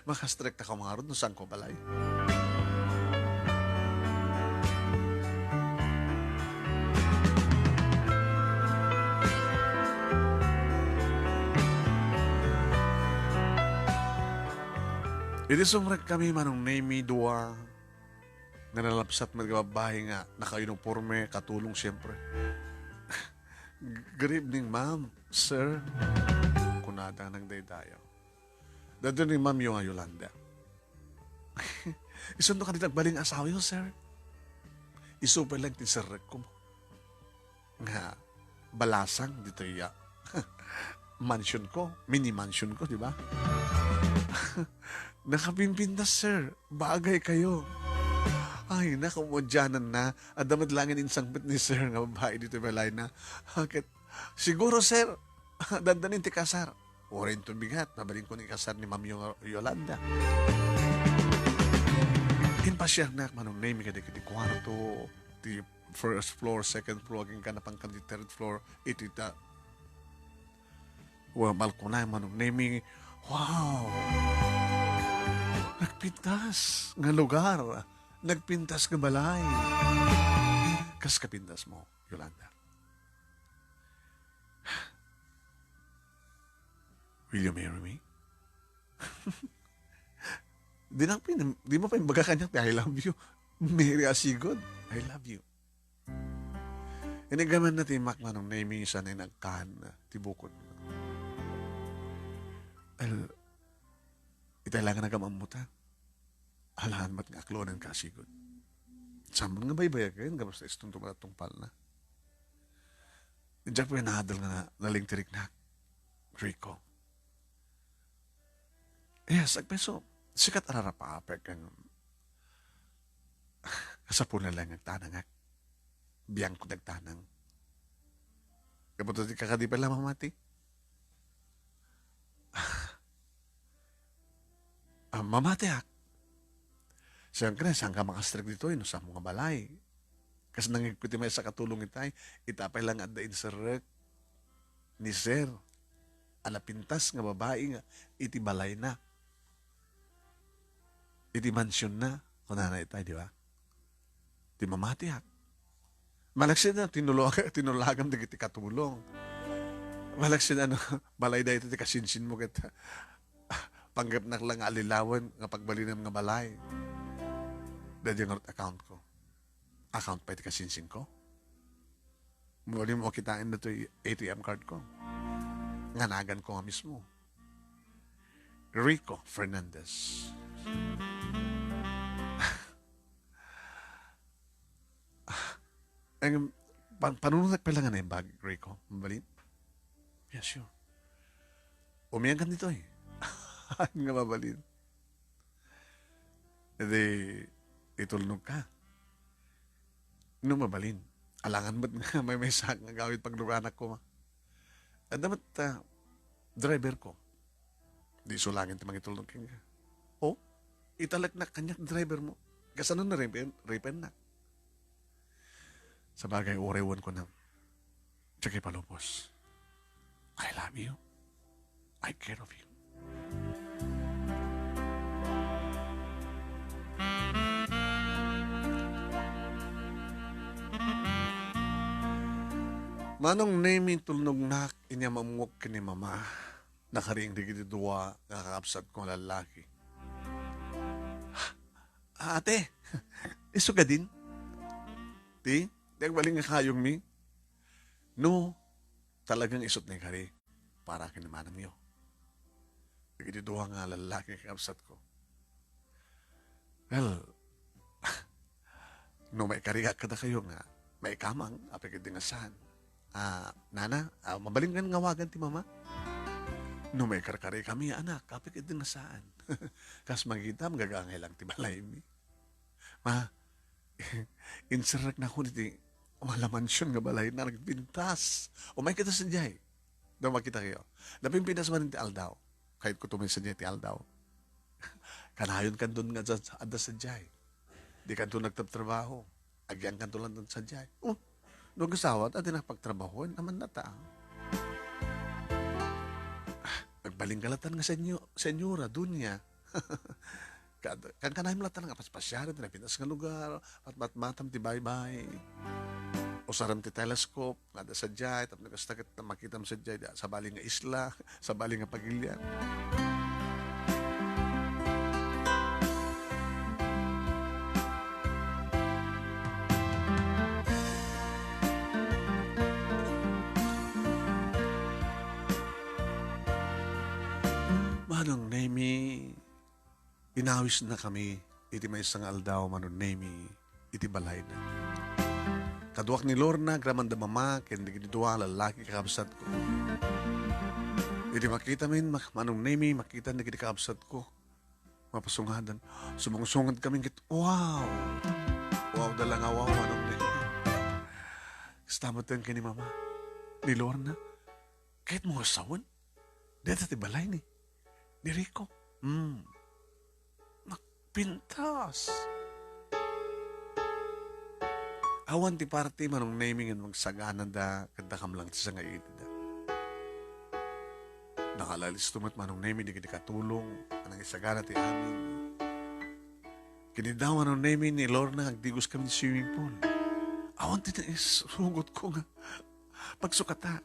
Makastrek ta kamarot no saan ko balay. Idi sumrek kami, Manong Nemi, dua nga nalabsat met nga babbai nga nakauniporme, katulong, siyempre. "Good evening, ma'am, sir," kunada nagdaydayaw. Daytoy ni Ma'am Yo nga Yolanda. Isunto ka di nagbalin nga asawa yo, sir? Isu pay lang ti serrek ko nga balasang ditoy ya. Mansion ko, mini mansion ko, di ba? Nakapimpintas, sir. Bagay kayo. Ay, naku, madianan na. Adda met laeng insangpet ni sir nga babai ditoy balay na. Ket, siguro, sir, dandanin ti kasar. Uray inton bigat, mabalin ko ni kasar ni Ma'am Yo-, Yolanda. Impasiarnak, Manong Nemi, kadagiti kuarto, ti first floor, second floor, agingga napanka ti third floor, iti ta-, wa-, balkona, Manong Nemi. Wow! Nagpintas nga lugar. Nagpintas nga balay. Kas kapintas mo, Yolanda? Will you marry me? Di na pin-, di mo pa imbaga kaniak ti "I love you." Marry a sigud. "I love you." Inigaman na ti makmanong naimisa na inagkan ti bukod. Al-, itay lang nga nagam-ammutan. Alahan met nga aklonen ka, sigud. Saman nga baybayag kayon, gabas ta iston tumalatong palna. Diak pay naadal nga nalingtiriknak, Rico. Yes, agpeso. Sikat a rarapapek, ang kasapulna lang agtanangak. Biangko ti agtanang. Gapu ta ti kakadi pay la mamati. Ah, mamatiak. Siyempre, saan ka makastrek ditoy no saanmo nga balay? Kas nangegko ti maysa a katulong itay, ita pay la nga adda inserrek ni Sir a napintas nga babai nga iti balayna, iti mansionna, kunana itay, di ba? Ti mamatiak. Malaksid na, tinulog-, tinulagam dagiti katulong. Malaksid, ano, balay dayta ti kasinsinmo ket panggepnak la nga allilawen nga pagbalinam nga balay. Daydi ngarud account ko. Account pay ti kasinsinko. Mabalinmo a kitaen datoy A T M card ko. Nga naganko nga mismo. Rico Fernandez. Ang pan-, panunutek pay la nga naimbag, Rico. Mabalin? Yeah, sure. Umiyan kan ditoy. Nga mabalin. Iti, itulnog ka. No mabalin. Alangan met nga maymaysaak nga agawid pagluganak koma. Adda met, ah, driver ko. Di isu laeng ti mangitulnog kenka. O, italeknak kaniak ti driver mo. Kasano na ripen-, ripennak? Sabagay, uray wen kunam. Diak ipalubos. I love you. I care of you. Manong Nemi, tulnognak, inya mamngok ken ni Mama. Nakariing dagiti dua nga kakabsatko nga lallaki. "Ate, isu kadin? Ti, ti agbalin nga kayongmi? No, talagang isut nga ikari para ken ni manangyo." Dagiti dua nga lallaki nga kakabsatko. Well, no maikariak kadakayo nga maikamang, apay ketdi nga saan. Ah, nana, ah, mabalin nga awagan ti mama? No maikarkarikami, anak, apay ketdi nga saan. Kas makitam, gagangay lang ti balaymi. Ma, inserreknakon iti mala mansion nga balayna, nagpintas. Umayka sadiay. Daw makitakayo. Napimpintas man ti aldaw. Kayatko tumaysa diay ti aldaw. Kanayonkanton nga adda, adda sadiay. Dikanto nagtrabtrabaho. Agyangkanto lang sadiay. Oh, no agasawa, adi na pagtrabahoen, amanna ta. Ah, nagbalin ka latan nga senyo-, senyora, dunya. Kad-, kankanayem latan nga paspasiaren ti napintas nga lugar, matmatmatam ti baybay. Usarem ti telescope, nga adda sadiay, tapno kasta ket makitam sadiay, da, sabali nga isla, sabali nga pagilian. Manong Nemi, inawisnakami iti maysa nga aldaw, Manong Nemi, iti balayna. Kaduak ni Lorna, agraman da mama, ken dagiti dua a lallaki kakabsatko. Idi makitamin, mak-, Manong Nemi, makitan dagiti kakabsatko. Mapasungadan. Sumungsungad kami ket, wow! Wow da la nga wow, Manong Nemi. Kasta met ken ni mama, ni Lorna. Kayatmo nga sawen? Deta ti balay ni, ni Rico. Hmm. Nagpintas. Awan ti parti, Manong Nemi, nga magsagana da, ket dakam lang ti sangaili da. Nakalalis to met, Manong Nemi, dagiti katulong a nangisagana ti amin. Ken ni Manong Nemi, ni Lorna, agdigos kami ti swimming pool. Awan ti naisugot ko nga pagsukata.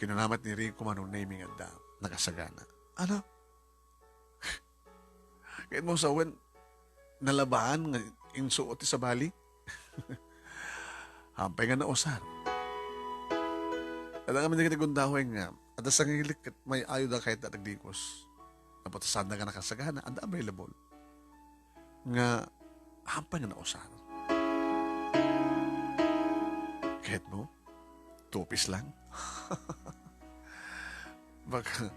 Kinuna met ni Rico, Manong Nemi, nga adda nakasagana. Ano? Kayatmo sawen, nalabaan nga insuot ti sabali? Hampay nga nausar. Adda kami dagiti gundaway nga adda sangaili ket may-ayo da kayat da nagdigos. Gapu ta saan da nga nakasagana, adda available. Nga hampay nga nausar. Kayatmo? Two piece lang? Baka,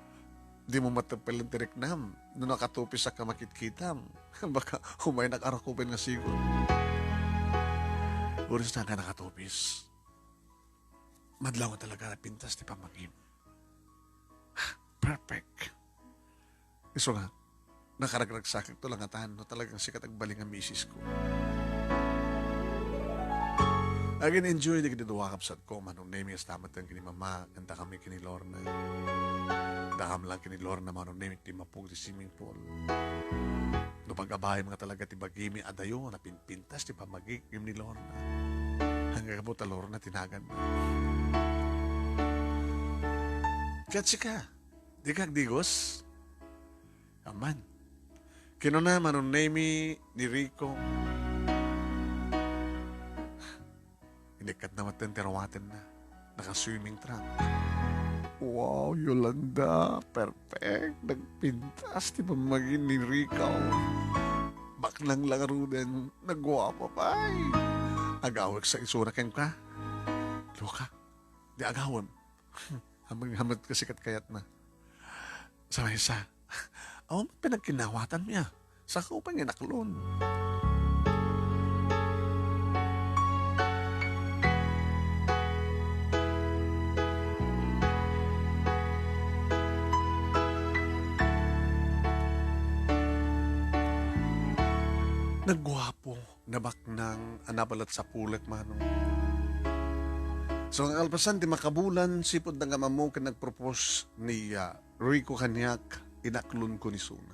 Dimo met pay laeng ti riknam no nakatupisak a makitkitam. Baka umaynak a rakupen nga sigud. Uray saan ka nakatupis. Madlaw nga talaga napintas ti pammagim. Perfect. Isu nga, nakaragragsakakto la ngatan no talagang sika ti agbalin nga misisko. Agin-enjoy dagiti dua a kabsatko, Manong Nemy, kasta met ken ni Mama, ken dakami ken ni Lorna. Dakam laeng ken ni Lorna, Manong Nemy, ti mapug ti swimming pool. No pag-abayem nga talaga ti bagimi, adayo, napinpintas ti pammagim ni Lorna. Anggapo ta Lorna ti naganna. Ket sika, dika agdigos? Aman. Kinuna, Manong Nemy, ni Rico. Inikkatna met ti ruatenna. Naka-swimming trunk. Wow, Yolanda, perfect. Nagpintas ti pammagim ni Rico. Baknang la ngaruden, naguapo pay. Agawek sa isuna kenka. Luka, di agawem. Hamang-hamang kasi ket kayatna. Sa maysa, awan met panagkinnawatanmi a. Saka pay nga inaklon. Nagguapo, nabaknang, a napalet sapulek, Manong. So, nga kalpasan ti makabulan, sipud nga ammok ken nagpropose ni, ah, Rico kaniak, inaklonko ni Suna.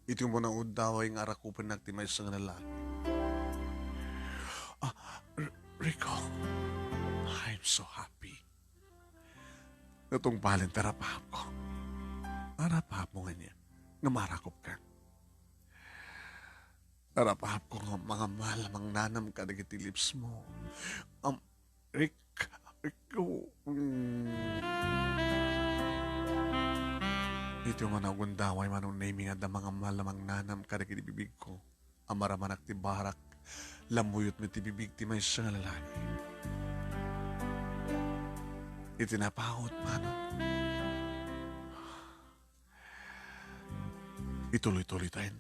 Iti umuna nga gundaway nga arakupennak ti maysa nga lalaki. Ah, R-, Rico, I'm so happy. Natungpalen ti arapaapko. Arapaapmo nga niya, nga marakupka. Arapaapko nga mangammal a mangnanam kadagiti lips mo. Am, Rick, Rico, mm. Iti umuna nga gundaway, Manong Nemy, nga adda mangammal a mangnanam kadagiti bibigko. Amaramanak ti barak, lammuyot met ti bibig ti maysa nga lalaki. Iti napaut, Manong. Ituloy-tuloy tayo.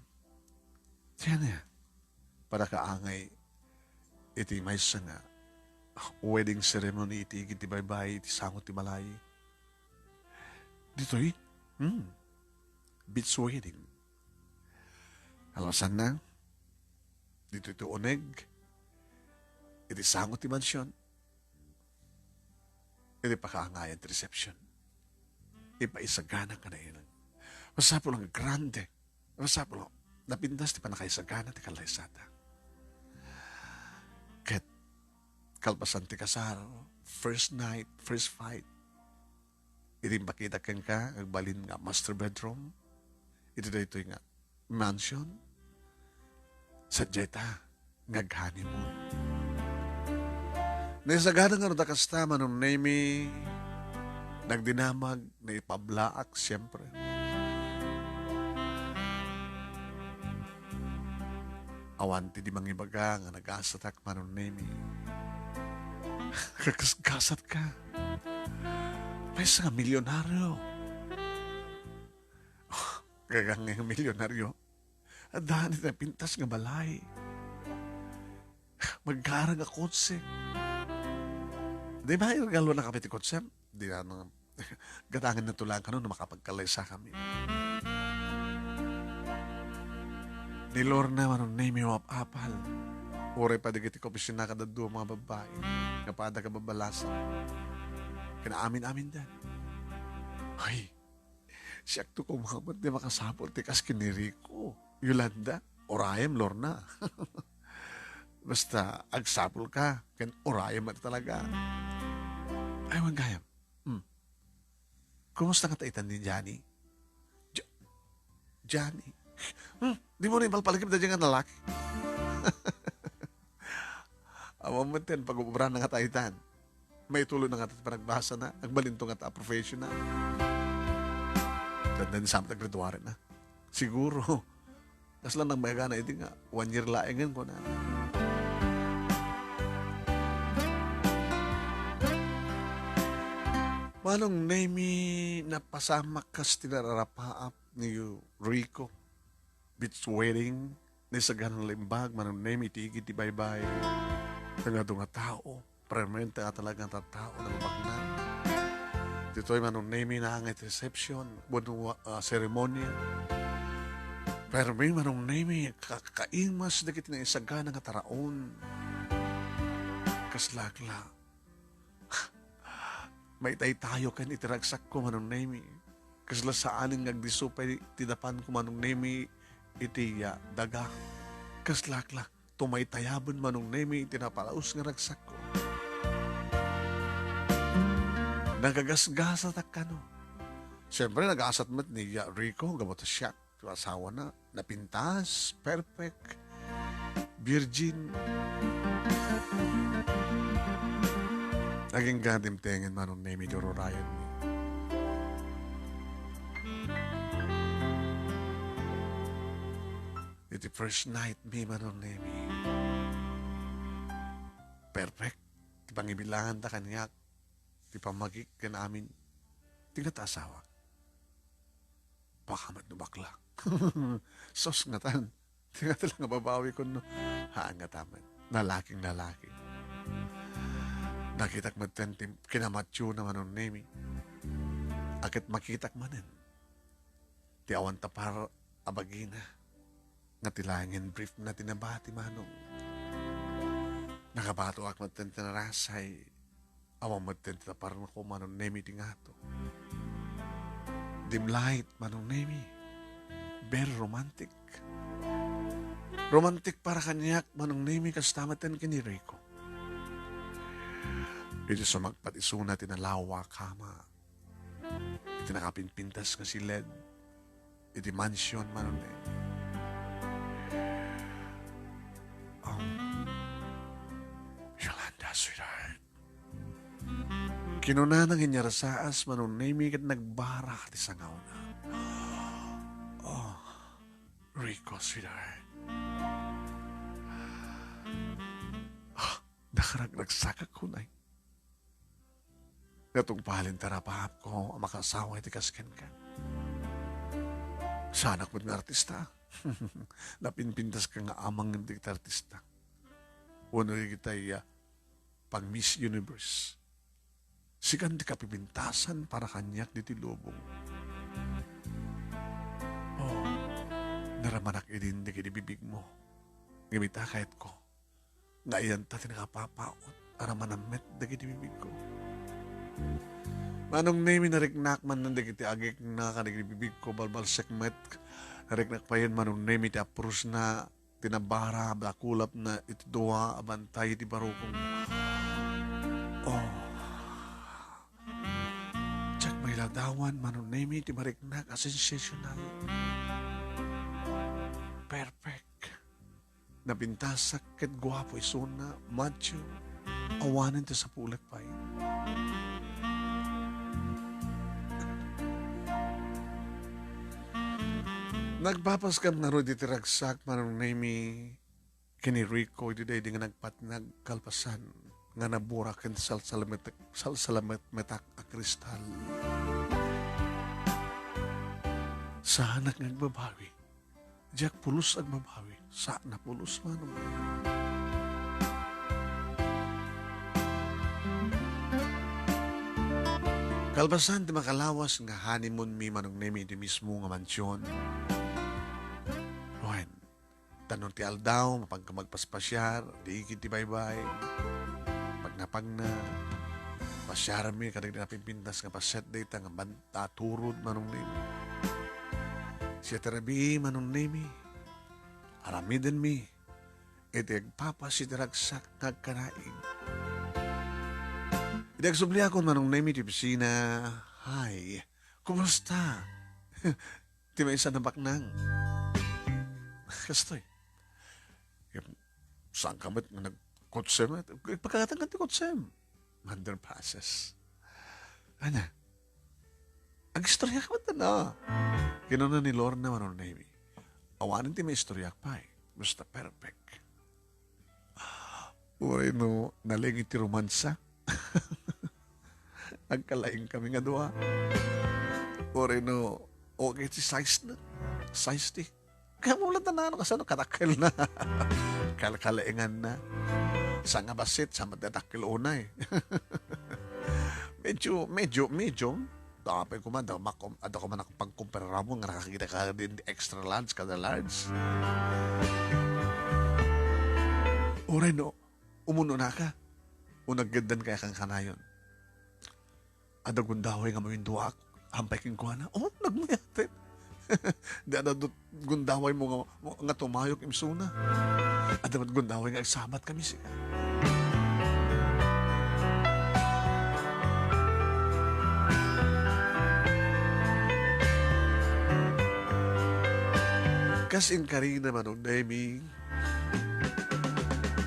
Tiyan niya. Para kaangay iti maysa nga wedding ceremony iti igid ti baybay iti sango ti balay. Ditoy? Hmm. Beach wedding. Alasanna, ditoy ti uneg, iti sango ti mansion, iti pakaangayan ti reception. Ipaisagana ka na inan. Masapul nga grande. Masapul nga napintas ti panakaisagana ti kalaysata. Ket kalpasan ti kasar, first night, first fight. Iti impakitak kenka, agbalin nga master bedroom. Iti daytoy nga mansion. Sadiay ta nga ag-honeymoon. Naisagana ngarud a kasta, Manong Nemy, nagdinamag, naipablaak, siyempre. Awan ti di mangibaga nga nagasatak, Manong Nemy. Kagasgasatka. Maysa nga milyonaryo. Gagang nga milyonaryo. Adda ni napintas nga balay. Magkarag a kotse. Di ba, iregaluan na kami ti kotse? Di na, no. Gatangan na tulang kano no makapagkalaysa kami. Ni Lorna, Manong Nemy, mapapal. Uray pa dagiti kaopisina kada dua mga babae. Nga pada kababalasan. Kinaamin-amin dan. Ay, Siak to koma met ti makasapul ti kas ken ni Rico. Yolanda, urayem, Lorna. Basta agsapulka, ken urayem met talaga. Ay, wen gayam. Hmm. Kumusta ngata itan ni Johnny? Jo-, Johnny? Hmm, dimo ni palpalagip daydiay nga lalaki? Awan met ti pag-ubrana ngata itan. Maituloy na ngata ti panagbasana, agbalinto ngata a professional. Tanda ni Sam, naggraduare na. Siguro, kasla nang maagana idi nga, one year laengen, kuna. Manong Nemi, napasamak kas ti nararapaap ni Rico. Beach wedding, naisagana nga naimbag, Manong Nemi, iti igid ti baybay. Nga adu nga tao, permente a talaga nga tattao, nababaknang. Ditoy, Manong Nemi, naanget reception, wenno, ah, seremonia. Permi, Manong Nemi, ka-, kaimas dagiti naisagana nga taraon. Kasla, kasla. Maitaytayo ken iti ragsakko, Manong Nemi. Kasla saanen nga agdisso pay ti dapanko, Manong Nemi, iti, ah, daga. Kasla, kasla, tumaytayaben, Manong Nemi, iti napalaus nga ragsakko. Nagagasgasatak kano. Siyempre, nagasat met ni, ah, Rico, gapu ta siak ti asawana, napintas, perfect, virgin. Agingga dimtengen, Manong Nemi, ti ururayenmi. Iti first night mi, Manong Nemi. Perfect. Ti pangibilanganta kaniak. Ti pammagik ken amin. Ti ngata asawak. Baka met no bakla. Sos, ngatan. Ti ngata lang nga babawi kun no. Haan ngata met. Lalaking lalaki. Nakitak met ti kinamationa, Manong Nemi. Ket makitak manen ti awan tapar a bagina. Nga ti laengen brief na ti nabati, Manong. Nakabatoak met ti narasay. Awan met ti taparko, Manong Nemi, ti ngato. Dim light, Manong Nemi. Very romantic. Romantic para kaniak, Manong Nemi, kasta met ken ni Rico. Iti sumagpat isuna ti nalawa a kama. Iti nakapinpintas nga siled. Iti mansion, Manong Nemi. Um, Yolanda, sweetheart. Kinunana nga inyarsaas, Manong Nemi, ket nagbara ti sangawna. Oh, Rico, sweetheart. Ah, nakaragragsakak kunay. Nga tungpalen ti arapaapko a makaasawa iti kas kenka. Saanak met nga artista. Napinpintaska nga amang dagiti artista. Wenno dagiti, ah, pang Miss Universe. Sikan ti kapipintasan para kaniak ditoy lubong. Oh, naramanak idin dagiti bibigmo. Ngem ita, kayatko nga iyanta ti nakapapaut a ramanamet dagiti bibigko. Manong Nemi, nariknak manen dagiti agikna kadagiti bibigko, balbalsek met. Nariknak payen, Manong Nemi, ti aprusna, ti nabara, dakulapna iti dua a bantay iti barukong. Oh. Diak mailadawan, Manong Nemi, ti mariknak a sensational. Perfect. Napintasak ket guapo isuna, macho, awanen ti sapulek pay. Nagpapaskam ngarud iti ragsak, Manong Nemi, ken ni Rico iti daydi nga nagpatnag kalpasan nga nabura ken salsalamet-, salsalametmetak a kristal. Saanak nga agbabawi. Diak pulos agbabawi. Saan a pulos, Manong. Kalpasan ti makalawas nga honeymoon mi, Manong Nemi, iti mismo nga mansion. Wen, tanno ti aldaw, mapanka magpaspasiar, di igid ti baybay. Pagna-pagna, pasiaranmi kadagiti napimpintas nga paset dayta nga ban-, ta turod, Manong Nemi. Siete rabii, Manong Nemi. Aramidenmi iti agpapas iti ragsak nga agkanaig. Idi agsubliakon, Manong Nemi, ti opisina, "Hi, kumusta?" Ti maysa nabaknang. Kastoy. Saanka met nga nagkotse met? Pagkakatan ti kotsem. Underpasses. Ania? Agistorya ka met, no? Kinuna ni Lorna, Manong Nemi. Awanen ti maistoryak pay. Basta perfect. Uray no nalengit ti romansa. Agkalaing kami nga dua. Uray no, okay ti size na. Size ti. Kaya mo lang tanano kasano, kadakkel na. Kalkalaingan na. Sa nga basit, sa madadakkel unay. Medyo, medyo, medium. Tapay ko man, da, makom-, ada ko man ako pagkumpara mo, nga nakakita ka din extra large, kada large. Uray no, umuno na ka. O naggaddan kaya kang kanayon. Adda gundaway nga mawinduak, hampay kenkuana. Oh, nagmayaten. Di adda dut-, gundaway mo nga, nga tumayok imsuna. Adda met gundaway nga agsabat kami sika. Kas inkarina, Manong Nemi,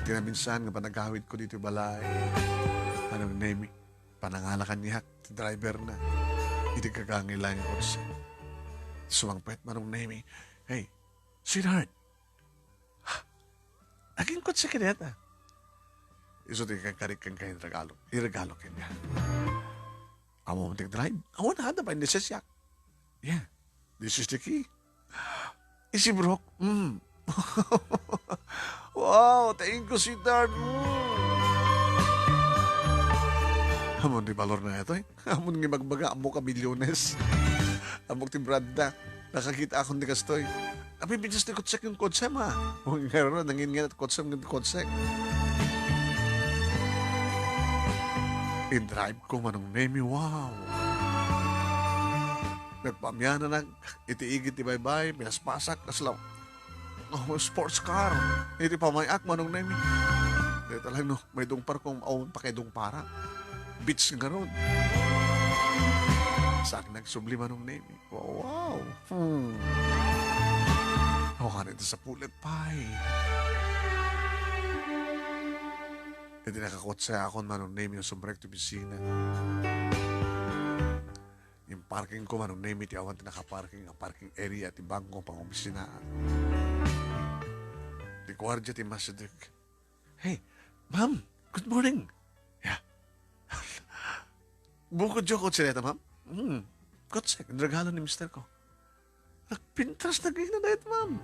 tinaminsan nga panagawid ko dito balay, Manong Nemi. Panangala kaniak ti driver na. Idi kagangay laeng nga kotse. Sumangpet Manong Nemi. Hey, sweetheart. Aginkotse ka dayta. Isu ti kakarik ken kay regalo. Iregalo ken niya. Amo ti drive. Awan hada pa ni sesyak. Yeah. This is the key. Isi Brooke. Mm. Wow, thank you, sweetheart. Mm. Amon di balor na ito eh. Amon nga magbaga, amok a milyones. Amok ti branda. Nakakita akon di kastoy. Apay, bitas ti kotsek yung kotse, ma. Ngayon, nangin nga kotsek, yung kotsek. In-drive ko Manong Nemi, wow. Nagpaamiananak iti igid ti baybay, pinaspasak, kasla, oh, sports car. Iti pamay-ak, Manong Nemi. Deta lang, no, may dungpar kong, oh, pakaidungpara. Beach nga ron. Saan nagsubli, Manong Nemi? Wow, wow. Hmm. Awan iti sapulek pay. Iti nakakotse akon, Manong Nemi, sumrek ti opisina. Imparking ko, Manong Nemi, ti awan ti nakaparking, a parking area ti bangko pangopisinaan. Ti guardia ti masideg. Hey, ma'am, good morning. Yeah. Bukod jo kotse dayta, ma'am? Hmm. Kotse, regalo ni mister ko. Nagpintas na gina dayta, ma'am.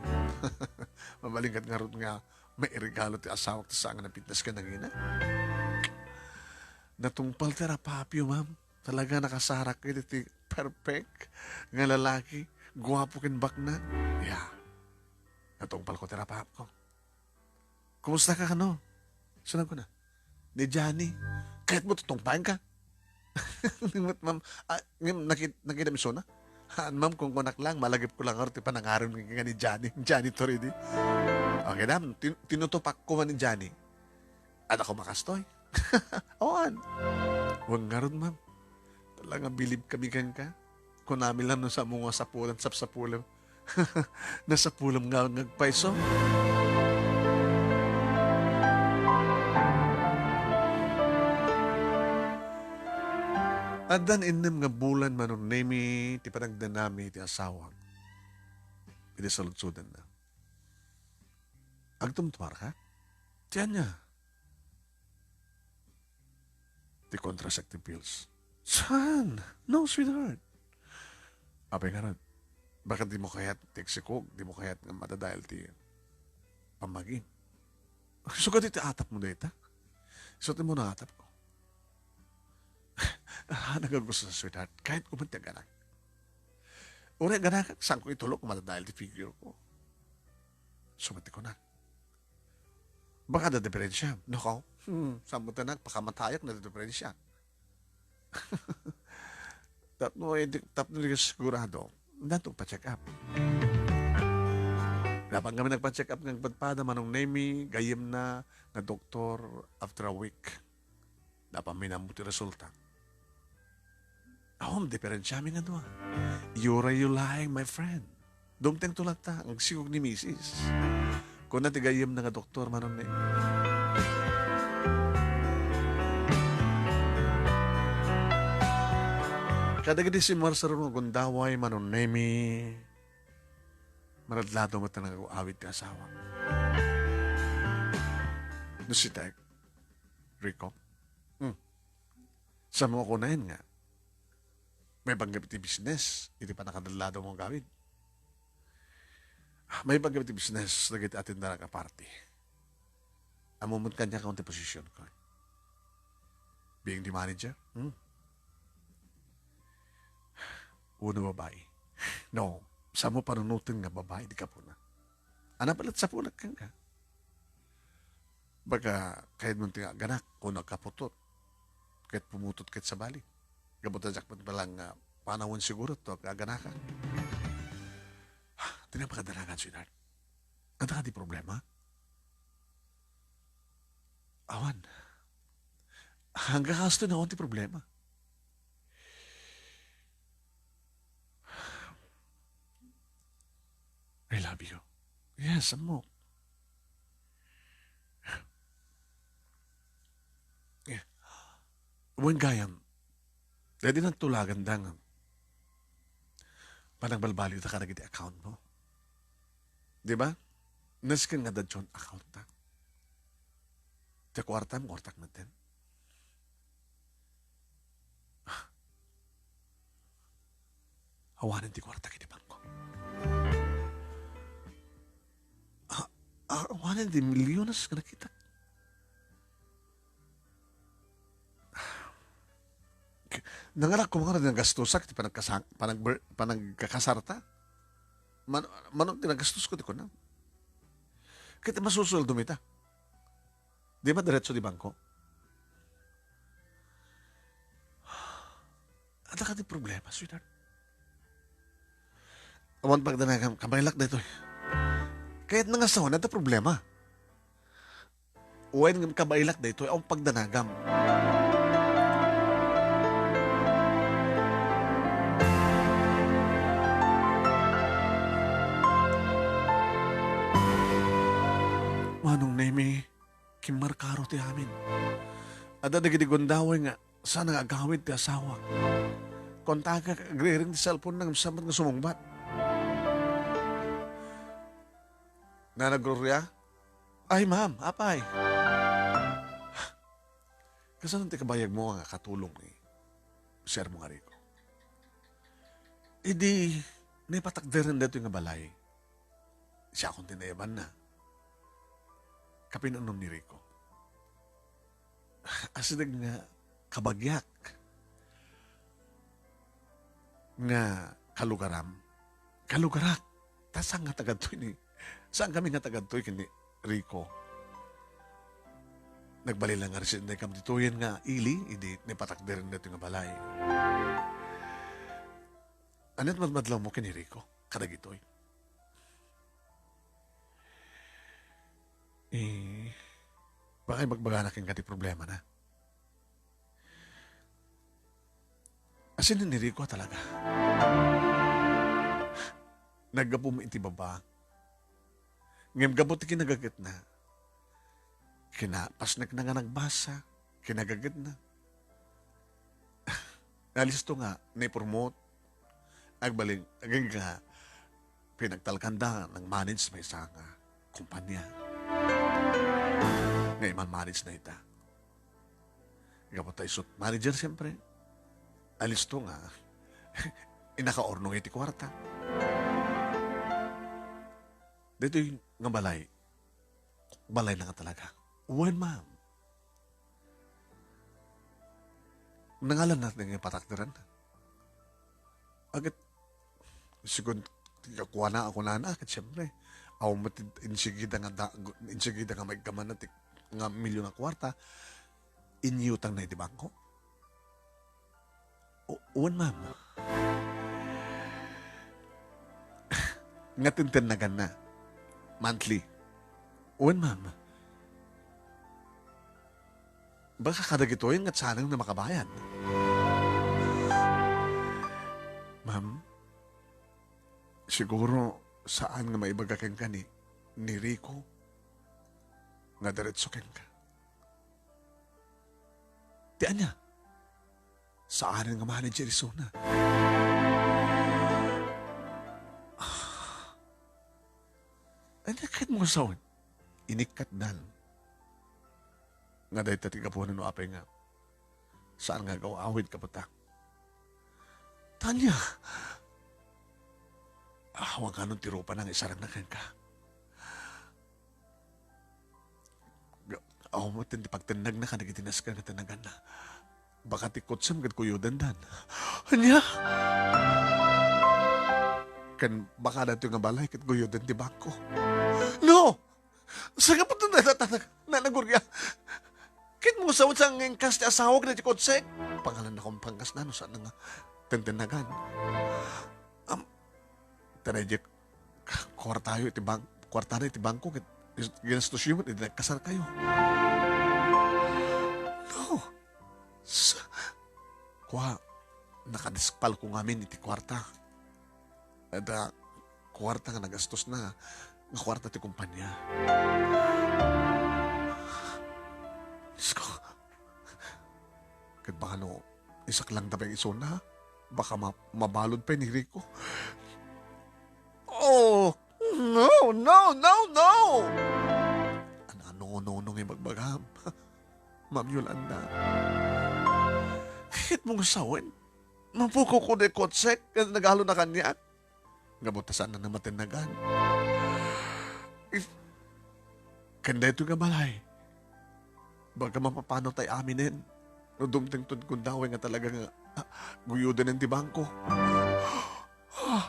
Mabalin ket ngarud nga mairegalo ti asawak ti saan nga napintas ken nangina. Natungpal ti rapapyo, ma'am. Talaga nakasarak iti perfect nga lalaki, guapo ken baknang. Yeah. Natungpal ko ti rapapko. Kumusta ka kano? Sunag ko na. Ni Johnny. Kayat mo tutungpaen ka? Ngem, ma'am, ah, ngem, nakit-, nakita mi suna? Haan, ma'am, kung kunak lang, malagip ko lang ti panangarim nga ni Johnny. Johnny Toridi. Okay, dam, tin-, tinutupak ko man ni Johnny. Ada ko makastoy. Awan. Wen ngarud, ma'am. Talaga bilib kami kenka. Kunami lang no sa mga sapulan, sapsapulan. Nasapulam nga ngagpayso. Addan innem nga bulan Manong Nemi ti panagdanami ti asawak. Idi saludsodanna. Agtumtuar ka? Ti ania? Ti contraceptive pills. Saan? No, sweetheart. Apay ngarud, baka di mo kayat ti agsikog, di mo kayat nga madadael ti pammagim. Sugad iti atap mo dayta. Isu ti mo na atap ko. Ah, nagagusto sa sweetheart. Kahit kuman ti aganak. Uray aganak, saan ko itulok, madadael ti figure ko. Sumati ko na. Baka da diferensya. Nako. Hmm, sambutan na, pakamatayok na diferensya. Tapno, eh, di, tapno di ka sigurado, nato pa-check up. Dapat kami nagpa-check up nga agpadpada, Manong Nemi, gayyem na nga doktor after a week. Dapat minammo ti resulta. Awan diferensiami nga dua. You're a you lying, my friend. Dumteng to latta, agsikog ni misis. Kuna ti gayyem na nga doktor, Manong Nemi. Kadagiti simmarsar nga gundaway, Manong Nemi, maradlado met nga awit ti asawa. No si Tek, Rico? Hmm. Sa mo kunaen nga, may panggap iti business, iti panakadalladaw mo gawid. May panggap iti business, dagiti atindarak a party. Ammom kaniak nga ti position ko. Being the manager, hmm? Uno babae. No, sa mo panunoten nga babae, di ka puna. Ana pala sa pulak ka. Baga, kayat mo ti nga aganak, kuno agkaputot. Ket pumutot ket sabali. Gapu ta jackpot pa lang nga panawen siguro to, aganaka. Ti napakadanagan, sweetheart. Adda ka di problema? Awan. Hanggang kasto na ti problema. I love you. Yes, amok. Yeah. Wen gayam, daydi nagtulagan da nga panagbalbaliw ta kadagiti account mo. Di ba? Nasken nga da John account ta. Ti kuartam, kuartak metten. Awanen ti kuarta iti bangko. A-, a-, awanen ti milyones nga nakitak. Nangarak ko nga nagastusak ti panagkasa-, panagber-, panagkakasarta. Man-, mano ti nagastusko ti kunam. Ket masusueldo mi ta. Di ba diretso di bangko? Adda ka ti problema, sweetheart? Awan pagdanagam, kabaylak daytoy. Kayat nga sawan, adda problema. Wen ngem kabaylak daytoy, awan pagdanagam. Manong Nemi, kimmarkaro ti amin. Adda dagiti gundaway nga saan nga agawid ti asawak. Kontakak, agrireng ti cellphone na, saan met nga sumungbat. Nana Gloria? Ay, ma'am, apay. Kasano ti kabayag mo nga katulong ni Sir mo nga Rico? Idi, naipatakderen daytoy nga balay. Siakon ti naibanna. Kapin-unom ni Rico. Asideg nga kabagiak nga kalugaram, kalugarak. Ta saan nga tagadtoy ni, saan kami nga tagadtoy ken ni Rico. Nagbalin lang nga residente kam ditoyen nga ili, idi naipatakderen daytoy nga balay. Ania ti madmadlaw mo ken ni Rico kadagitoy? Eh, baka ibagbagana kenka ti problemana. Asin ni Rico talaga. Naggapu met iti baba. Ngem gapu ti kinagagetna, kinapasnekna nga nagbasa, kinagagetna. Nalisto nga, naipromote. Agbalin, agingga, pinagtalkanda, nag-manage maysa nga kumpanya. Nga iman-manage na ita. Gapu ta isut manager, siyempre. Alisto nga, inakaurnong iti kuarta. Ditoy nga balay, balay na nga talaga. Wen, ma'am. Nangalan na nga patakderan. Agit, sigun, kuana, ako nana, agit siyempre. Aw, matid, insigida nga da, insigida nga maigkaman na ti, nga milyon a kuarta, inyutang na iti bangko. O, wen, ma'am. Nga tintennagan na. Monthly. Wen, ma'am. Baka kadagitoy nga saan nga makabayad. Ma'am, siguro saan nga maibaga kenka ni, ni Rico nga diretso kenka. Ti ania? Saanen nga manager isuna. Ah. Ania ket mo sawen? Inikkatdan. Nga dayta ti gapunan no apay nga Saan nga agaw-awid, kabatak. Tanya! Awan kanon ti rupana nga isarangna kenka. Ga-, awan met ti pagtennagna kadagiti nasken nga tennaganna. Baka ti kotsem ket kuyodendan. Ania? Ken baka daytoy nga balay ket kuyoden ti bangko. No! Sangaput na, na, na, na, na, Gloria. Ket mo sa, sa nga inkas ti asawak na ti kotsek. Pangalan na kong pangkas na, no, saan nga tentennagan. Am, tanay di, kuwartayo iti bank, kuwartana iti bangko, ket is-, ginastos yu, iti nagkasar kayo. No. Sa, kwa, nakadispal ko ngamin iti kuwarta. Adda kuwarta nga nagastosna, nga kuwarta ti kumpanya. Diyos ko. Ket baka no, isaklang ta pay isuna, baka ma-, mabalud pay ni Rico. Oh, no, no, no, no! Ano, no, no, no, nga ibagbagam? Ma'am Yolanda. Ket mo nga sawen, mapukaw ko di kotsek, ket nagalo na kaniak. Nga buta saan na namatennagan. If, ken daytoy nga balay, baga mapapano tay aminen. No dumteng ton gundaway nga talaga nga, ah, guyoden ti bangko. Ah,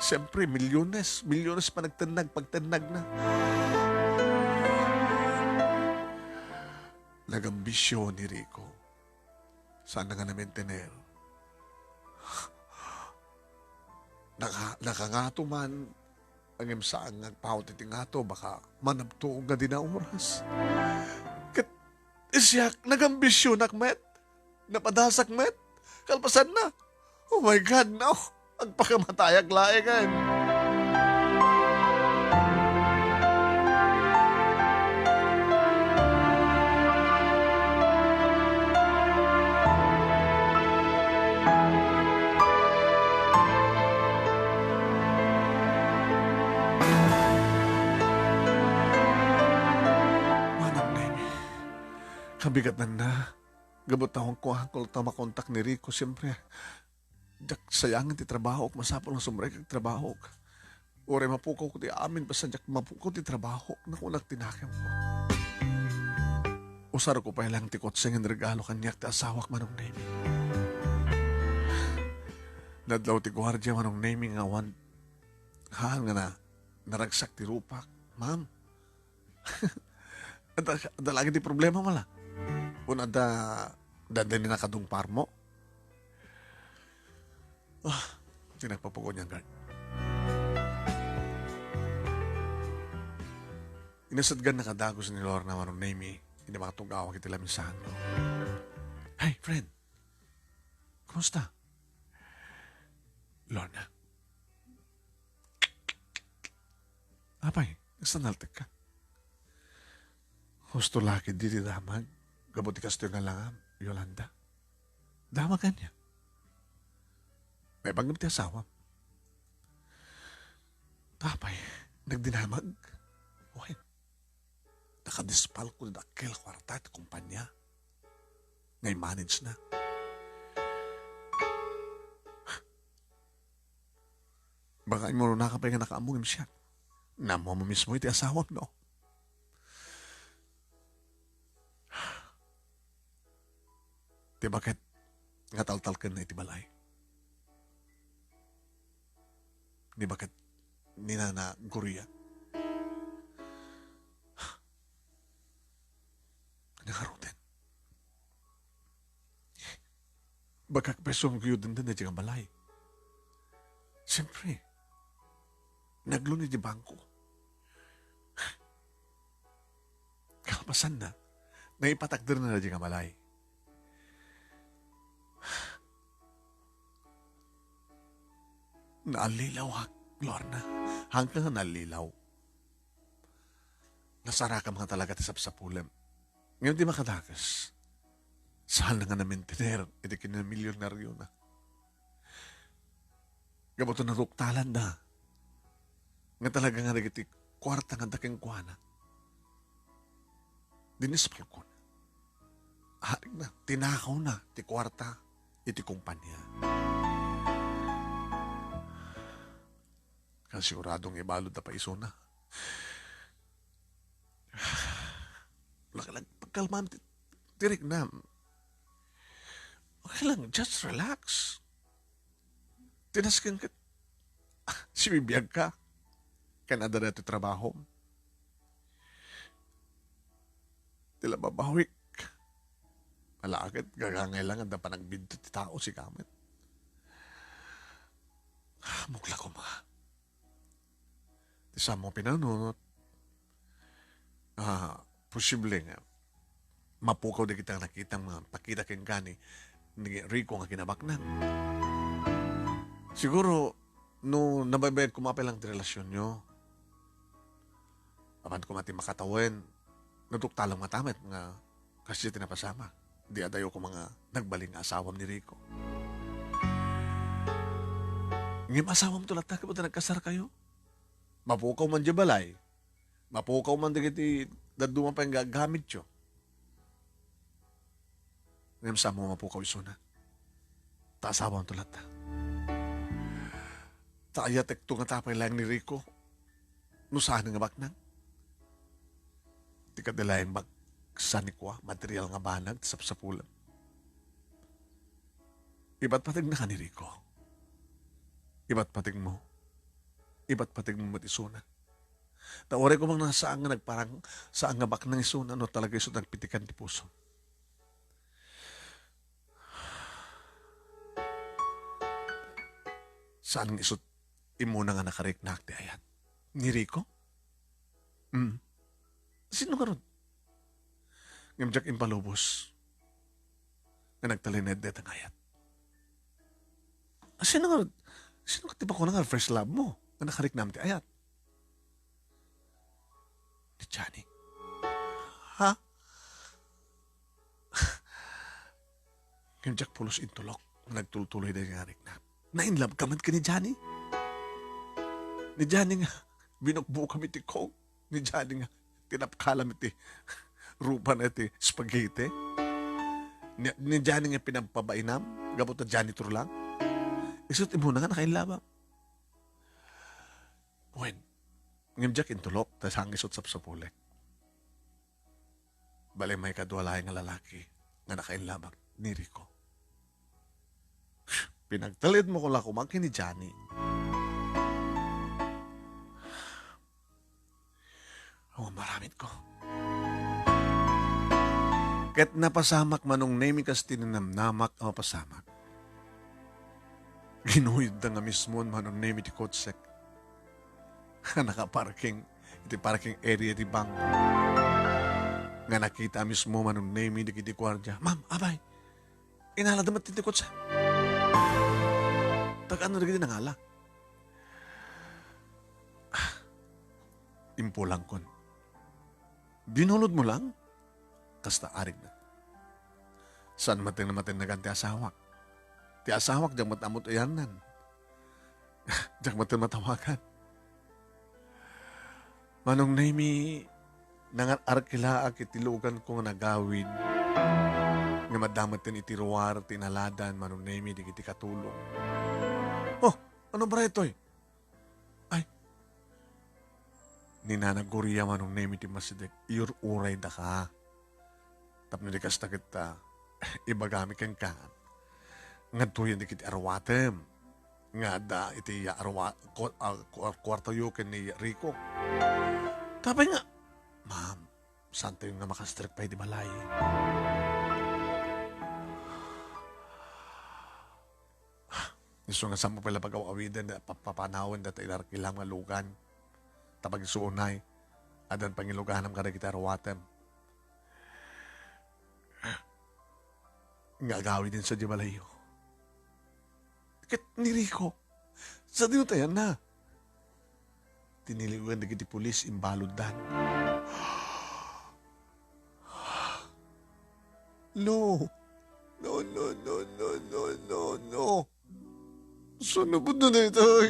siyempre, milyones, milyones pa nagtennag, pagtennag na. Nagambisyo ni Rico. Saan na nga namintener. Naka-, nakangato man, ngem saan nga agpaut iti ngato, baka manabtuog nga dina oras. Ket siak, nagambisyonak met. Napadasak met. Kalpasanna. Oh my God, no. Agpakamatayak laengen. Manang Nemi, kabigatanna, gapu ta awan ko, awan ko ta makontak ni Rico, siyempre. Diak sayangen ti trabahok, masapul nga sumrekak trabahok. Uray mapukawko ti amin, basta diak mapukawko ti trabahok, nakunak ti nakemko. Usarko pay laeng ti kotse nga inregalo kaniak ti asawak, Manong Nemi. Nadlaw ti guardia, Manong Nemi, nga awan, haan nga na, naragsak ti rupak. Ma'am, adda, adda lagi ti problema, mala. Wen adda, adda ni nakadungparmo. Ah, ti nagpapugo niyan, guard. Inasadgan na kadagus ni Lorna, Manong Nemi, idi makatug-awak iti lamisaan. Hey, friend. Kumusta? Lorna. Apay, kasta naltek ka? Husto la ketdi ti damag, gapu ti kastoy nga langam, Yolanda. Damag ania? Maibanggem ti asawam. Apay, nagdinamag? Wen, nakadispal ko ti dakkel a kuarta ti kumpanya nga i-manage na. Baka imurunaka pay nga nakaammo ngem siak. Naammuam mismo iti asawam, no? Ti baket nga taltalkenna iti balay. Ni baket ni Nana Gloria. Nangaruden. Bakak peso nga guyodenda daydiay nga balay. Siyempre, naglo ni di bangko. Kalpasanna, naipatakderna daydiay nga balay. Naallilaw, ha, Lorna. Hangka nga naallilaw. Nasarakam nga talaga ti sapsapulem. Ngem ti makadakes, saan na nga namintener iti kinamilyonariona. Gapu ta naruktalanda nga talaga nga dagiti kuarta nga adda kenkuana, dinispalkon. Arigna, tinakawna ti kuarta iti kumpania. Kan siguradong ibalud da pa isuna. Wala ka lang pagkalmam ti, ti riknam. Okay lang, just relax. Tinasken ket sibibiag ka. Ken adda daytoy trabaho. Ti la babawik. Ala ket gagangay lang adda panagbidto ti tao sika met. Mukla koma. Ti sammo pinanunot, ah, posible nga mapukaw dagiti nga nakita nga pakita kenka ni, ni Rico nga kinabaknang. Siguro, no nabaybayag koma pay lang ti relasionyo, apan koma ti makatawen, naduktalem ngata met nga kasdiay ti napasamak. Di adayo koma nga nagbalin nga asawam ni Rico. Ngem asawamto latta ket ta nagkasarkayo. Mapukaw man diay balay. Mapukaw man dagiti dadduma pay nga gamityo. Ngem saan mo mapukaw isuna? Ta asawamto latta. Ta ayatekto ngata pay laeng ni Rico no saan nga baknang. Ti kadi laeng bag-, saan ni kua, material nga banag ti sapsapulem. Ipatpategnaka ni Rico. Ipatpategmo. Ipatpategmo met isuna. Ta uray koma nga saan nga nagparang, saan nga baknang isuna no talaga isu nagpitikan ti puso. Saan nga isut immuna nga nakariknak ti ayat? Ni Rico? Mm. Sino ngarud? Ngem diak impalubos nga nagtalinaed dayta nga ayat. Sino ngarud? Sino ti bakuna nga first love mo nga nakariknam ti ayat? Ni Johnny. Ha? Ngem diak pulos intulok nga nagtultuloy dayta nga riknak. Na-in love ka met ken ni Johnny? Ni Johnny nga binukbukam iti Coke? Ni Johnny nga tinapkalam iti rupana iti spaghetti? Ni, ni Johnny nga pinagpabainam gapu ta janitor lang? Isut immuna nga nakainlabam. Wen, ngem diak intulok ta saan nga isut sapsapulek. Bale, maikadua laeng nga lalaki nga nakainlabak ni Rico. Pinagtalidmo ko la koma ken ni Johnny. Awan maramidko. Ket napasamak Manong Nemy kas ti ninamnamak a mapasamak. Ginuyodda nga mismo ni Manong Nemy ti kotsek nga nakaparking iti parking area ti bank. Nga nakita mismo Manong Nemy dagiti guardia. "Ma'am, abay, inalada met ti kotse. Tagaan dagiti nangala." Impulangkon. "Binulodmo lang?" Kasta arigna. Saan met nga matennegan ti asawak. Ti asawak, diak met ammo ti ayanna. Diak met matawagan. Manong Nemy, nangar-arkilaak iti luganko nga nagawid. Nga madameten iti ruar ti inaladan, Manong Nemy, dagiti katulong. Oh, ano ba daytoy? Ay, ni Nana Gloria Manong Nemy ti masideg, iyur-uray daka. Tapno di kasta ket, ah, ibagami kenka nga adtoyen dagiti aruatem nga adda iti arua-, ku-, ah, ku-, kuartoyo ken ni Rico. Tapay nga, "Ma'am, saantayo nga makastrek pay di balay." Isu nga saan mo pay la pagaw-awiden, da-, pa-, papanawen dayta inarkilam nga lugan. Ta pagsuonay, addan pangiluganam kadagiti aruatem. Nga agawiden sa di balayyo. Ket ni Rico, sadino ti ayanna? Tinilugan dagiti pulis, imbaluddan. No. No, no, no, no, no, no, no. Sunod na daytoy.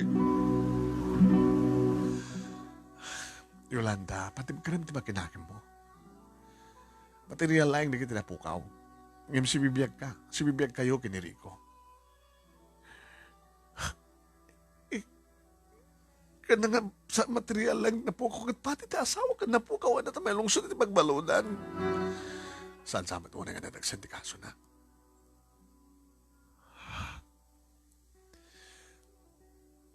Yolanda, pati gayam ti makinakemmo. Pati real laeng dagiti napukaw. Ngem sibibiagka, sibibiagkayo ken ni Rico. Eh, ken nga sa material lang napukaw ket pati ti asawa ket napukaw, ania ta malungsot iti pagbaludan. Saan sa met unay nga nadagsen ti kasona.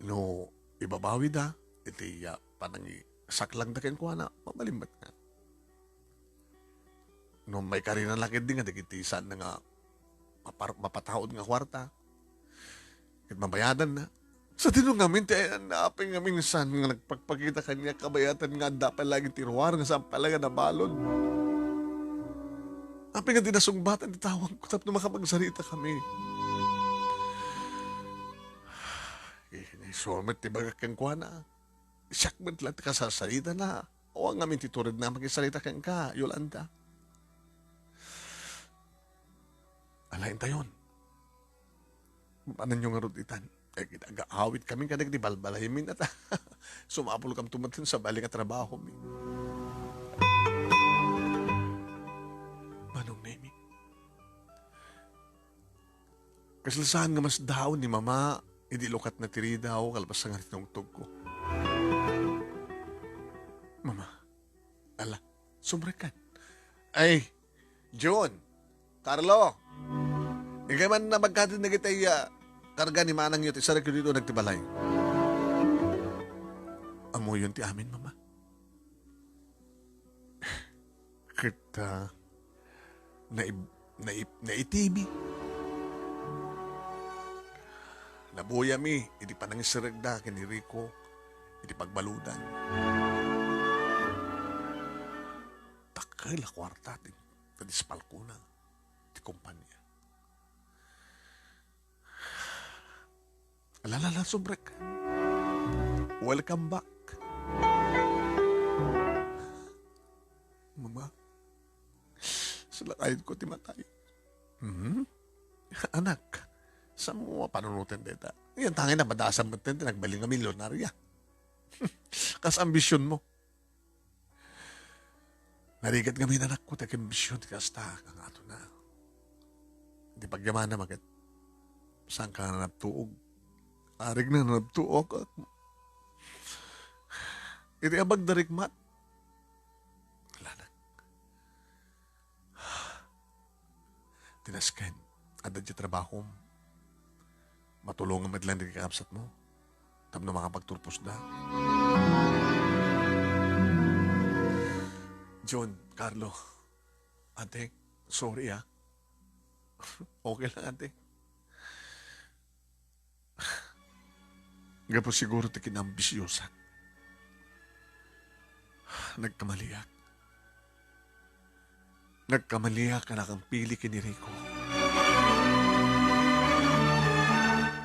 No ibabawida iti, ah, panangisaklangda kenkuana, mabalin met nga. No maikarina la ketdi nga dagiti saan nga mapar-, mapataud nga kuarta, ket mabayadanna. Sadino ngamin ti ayanna, apay nga minsan nga nagpakpakita kaniak kabayatan nga adda pay laeng ti ruar nga saan pay laeng a nabalud. Apay nga di nasungbatan ti tawagko tapno makapagsarakami. Eh, isu met ti bagak kenkuana. Siak met la ti kasarsaritana. Awan ngamin ti turedna a makisarita kenka, Yolanda. Ala, intayon. Mananyo ngarud itan. Eh, agaawidkami kadagiti balbalaymi, ata. Sumapulkamto met sa bali nga trabahomi. Manong Nemi. Kasla saan nga masdaon ni Mama idi lukatna ti ridaw kalpasan nga tinungtogko. Mama, ala, sumrekkan. Ay, Jun, Carlo, ikay man a magkadin dagiti, ah, karga ni manangyo ti sarekyo ditoy iti balay. Ammoyon ti amin, Mama. Ket, ah, naib-, naib-, naitibmi. Nabuyami iti panangiserekda ken ni Rico iti pagbaludan. Dakkel a kuarta ti nadispalkona ti kompania. Ala, ala, ala, sumrek. Welcome back. Mama, salakayko ti matay. Mhm. Anak, saan mo mapanunoten dayta? Yan tangay na madasam met ti nagbalin nga milyonarya. Kas ambision mo. Narigat ngamin, anakko, ti agambision ti kasta, kangato na. Di pagyamanam ket saan ka nga nabtuog. Arig na nabtuog. Iti abag da rikmat. Lanak. Ti nasken, adda diay trabahom. Matulongam met laeng dagiti kakabsatmo tapno makapagturposda. John, Carlo, ate, sorry, ah. Okay lang, ate. Gapu siguro ti kinaambisiosak, nagkamaliak. Nagkamaliak a nakampili ken ni Rico.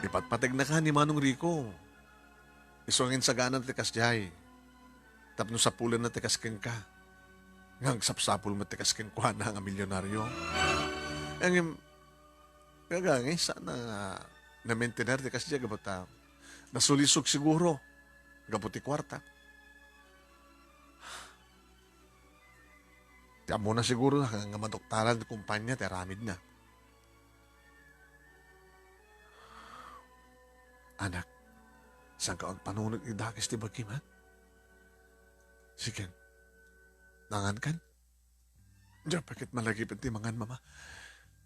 Ipatpategnaka ni Manong Rico. Isu nga insaganana ti kasdiay. Tapno sapulenna ti kas kenka. Nga agsapsapul met ti kas kenkuana nga milyonaryo. Ngem, nga gangay, saan a namaintener ti kasdiay gapu ta nasulisog siguro gapu ti kuarta. Ti ammona siguro nga maduktaran ti kompania ti aramidna. Anak, saanka agpanunot iti dakes ti bagim, ha? Sige. Mangankan? Diak pay ket malagip ti mangan, Mama.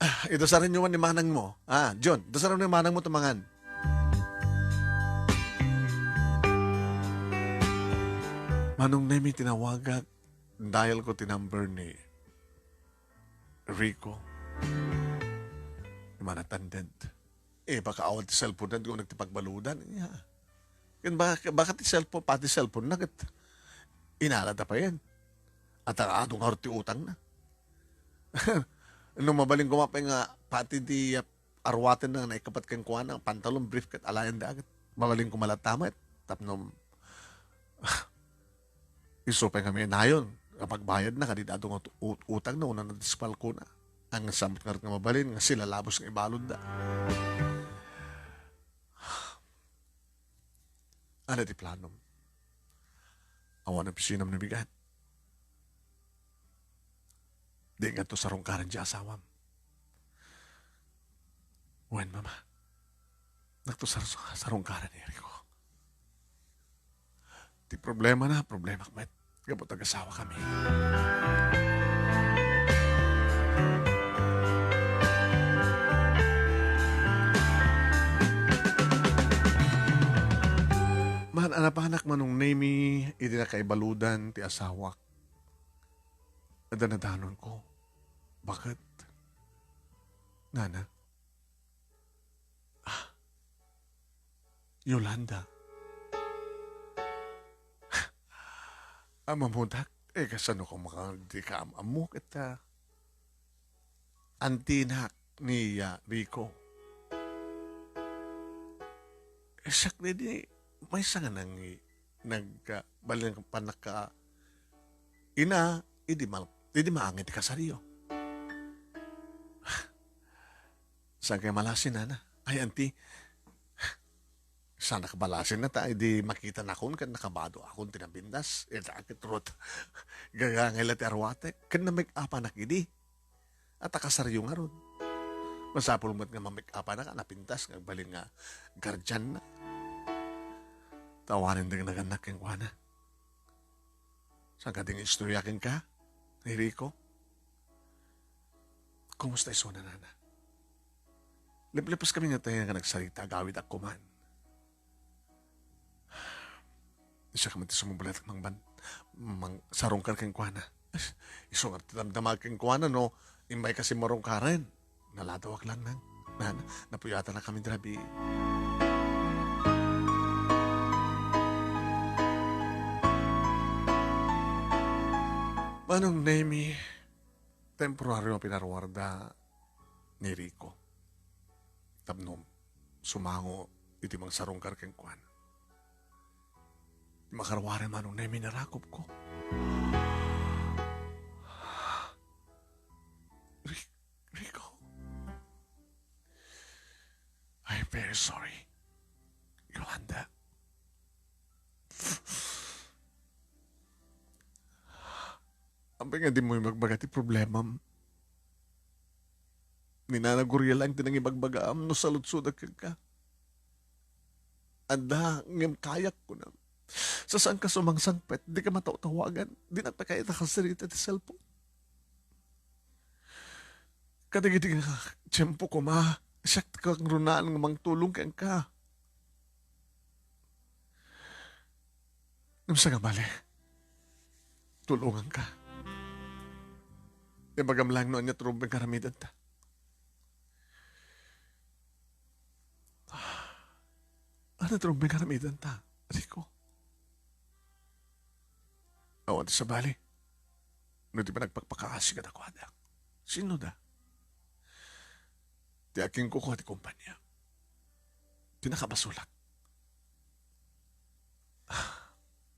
Ah, idasaranyo man ni manangmo. Ah, John, dasaranyo ni manangmo ta mangan. Manong Nemi, tinawagak, dial ko ti number ni Rico. Manang attendant. Eh, baka awan ti cellphone-na, di ko nagti pagbaludan. Ya. Ken baka, baka ti cellphone, pati cellphone-na, ket inalada pay. Ata adu ngarud ti utangna. No mabalin koma pay nga pati ti, ah, arwatenna nga naikkapat kenkuana, pantalon, brief, ket alayanda, ket mabalin koma latta met. Tapno, isu pay nga mainayon, a pagbayadna, kadi adu nga ut-, utangna, unana dispalkona. Ang samot ngarud nga mabalin, nga silalabos nga ibaludda. Ania ti planom? Awan opisinam no bigat. Di ngarud sarungkaran ti asawam. Wen, Mama. Nagtusar-, sarungkaran ni Rico. Ti problemana, problemak met. Gapu ta agasawakami. Maan a napanak, Manong Nemy, idi nakaibaludan ti asawak. Adda nadanonko. Baket? Nana? Ah, Yolanda. Ammodak, eh, kasano koma dika am-ammo ket, ah, antinak ni, ah, Rico. Eh, siak di, di, maysa nga nang-, nag-, ah, bali nga pannak-, ah, ina, idi mal-, idi maangay ti kasaryo. Saan kay malasin, nana? Ay, anti, saan ka malasin na ta, idi makitanakon ket nakabado akon ti napintas. Ita ket Ruth, gagangay la ti arwatek, ken namake-upanak idi. At akasaryo ngarud. Masapul met nga mamake-upanak a napintas nga agbalin nga guardian na. Ta awanen dagnagannak kenkuana. Saan kadi nga istorya kenka, ni Rico? Kumusta isuna, nana? Liplipes kami nga tayo nga nagsarita, agawid ak kuman. Siak man ti sumubli a mangban-, mangsarungkar kenkuana. Isu nga ti damdama kenkuana no imbay kasi marungkaren. Naladawak lang nang. Nan, napuyatan na kami drabi. Manong Nemy, temporario a pinaruarda ni Rico. Tapno sumango iti mangsarungkar kenkuana. Makaruaren, Manong Nemy, narakopko. Ri-, Rico. I'm very sorry, Yolanda. Apay nga dimo ibagbaga ti problemam? Ni Nana Gloria laeng ti nangibagbagaam no saludsodek kenka. Adda, ngem kayak, kunam. Sasaanka sumangsangpet, dika matawtawagan, dinak pay kayat a kasarita ti cellphone. Kadagiti nga tiempo koma, siak ti kangrunaan nga mangtulong kenka. Ngem saan nga bale, tulonganka. Ibagam laeng no ania ti rumbeng nga aramidenta. Ania ti rumbeng nga aramidenta, Rico? Awan ti sabali. No ti panagpakpakaasi kadakuada. Sino da? Ti akinkukua ti kompania. Ti nakabasolak.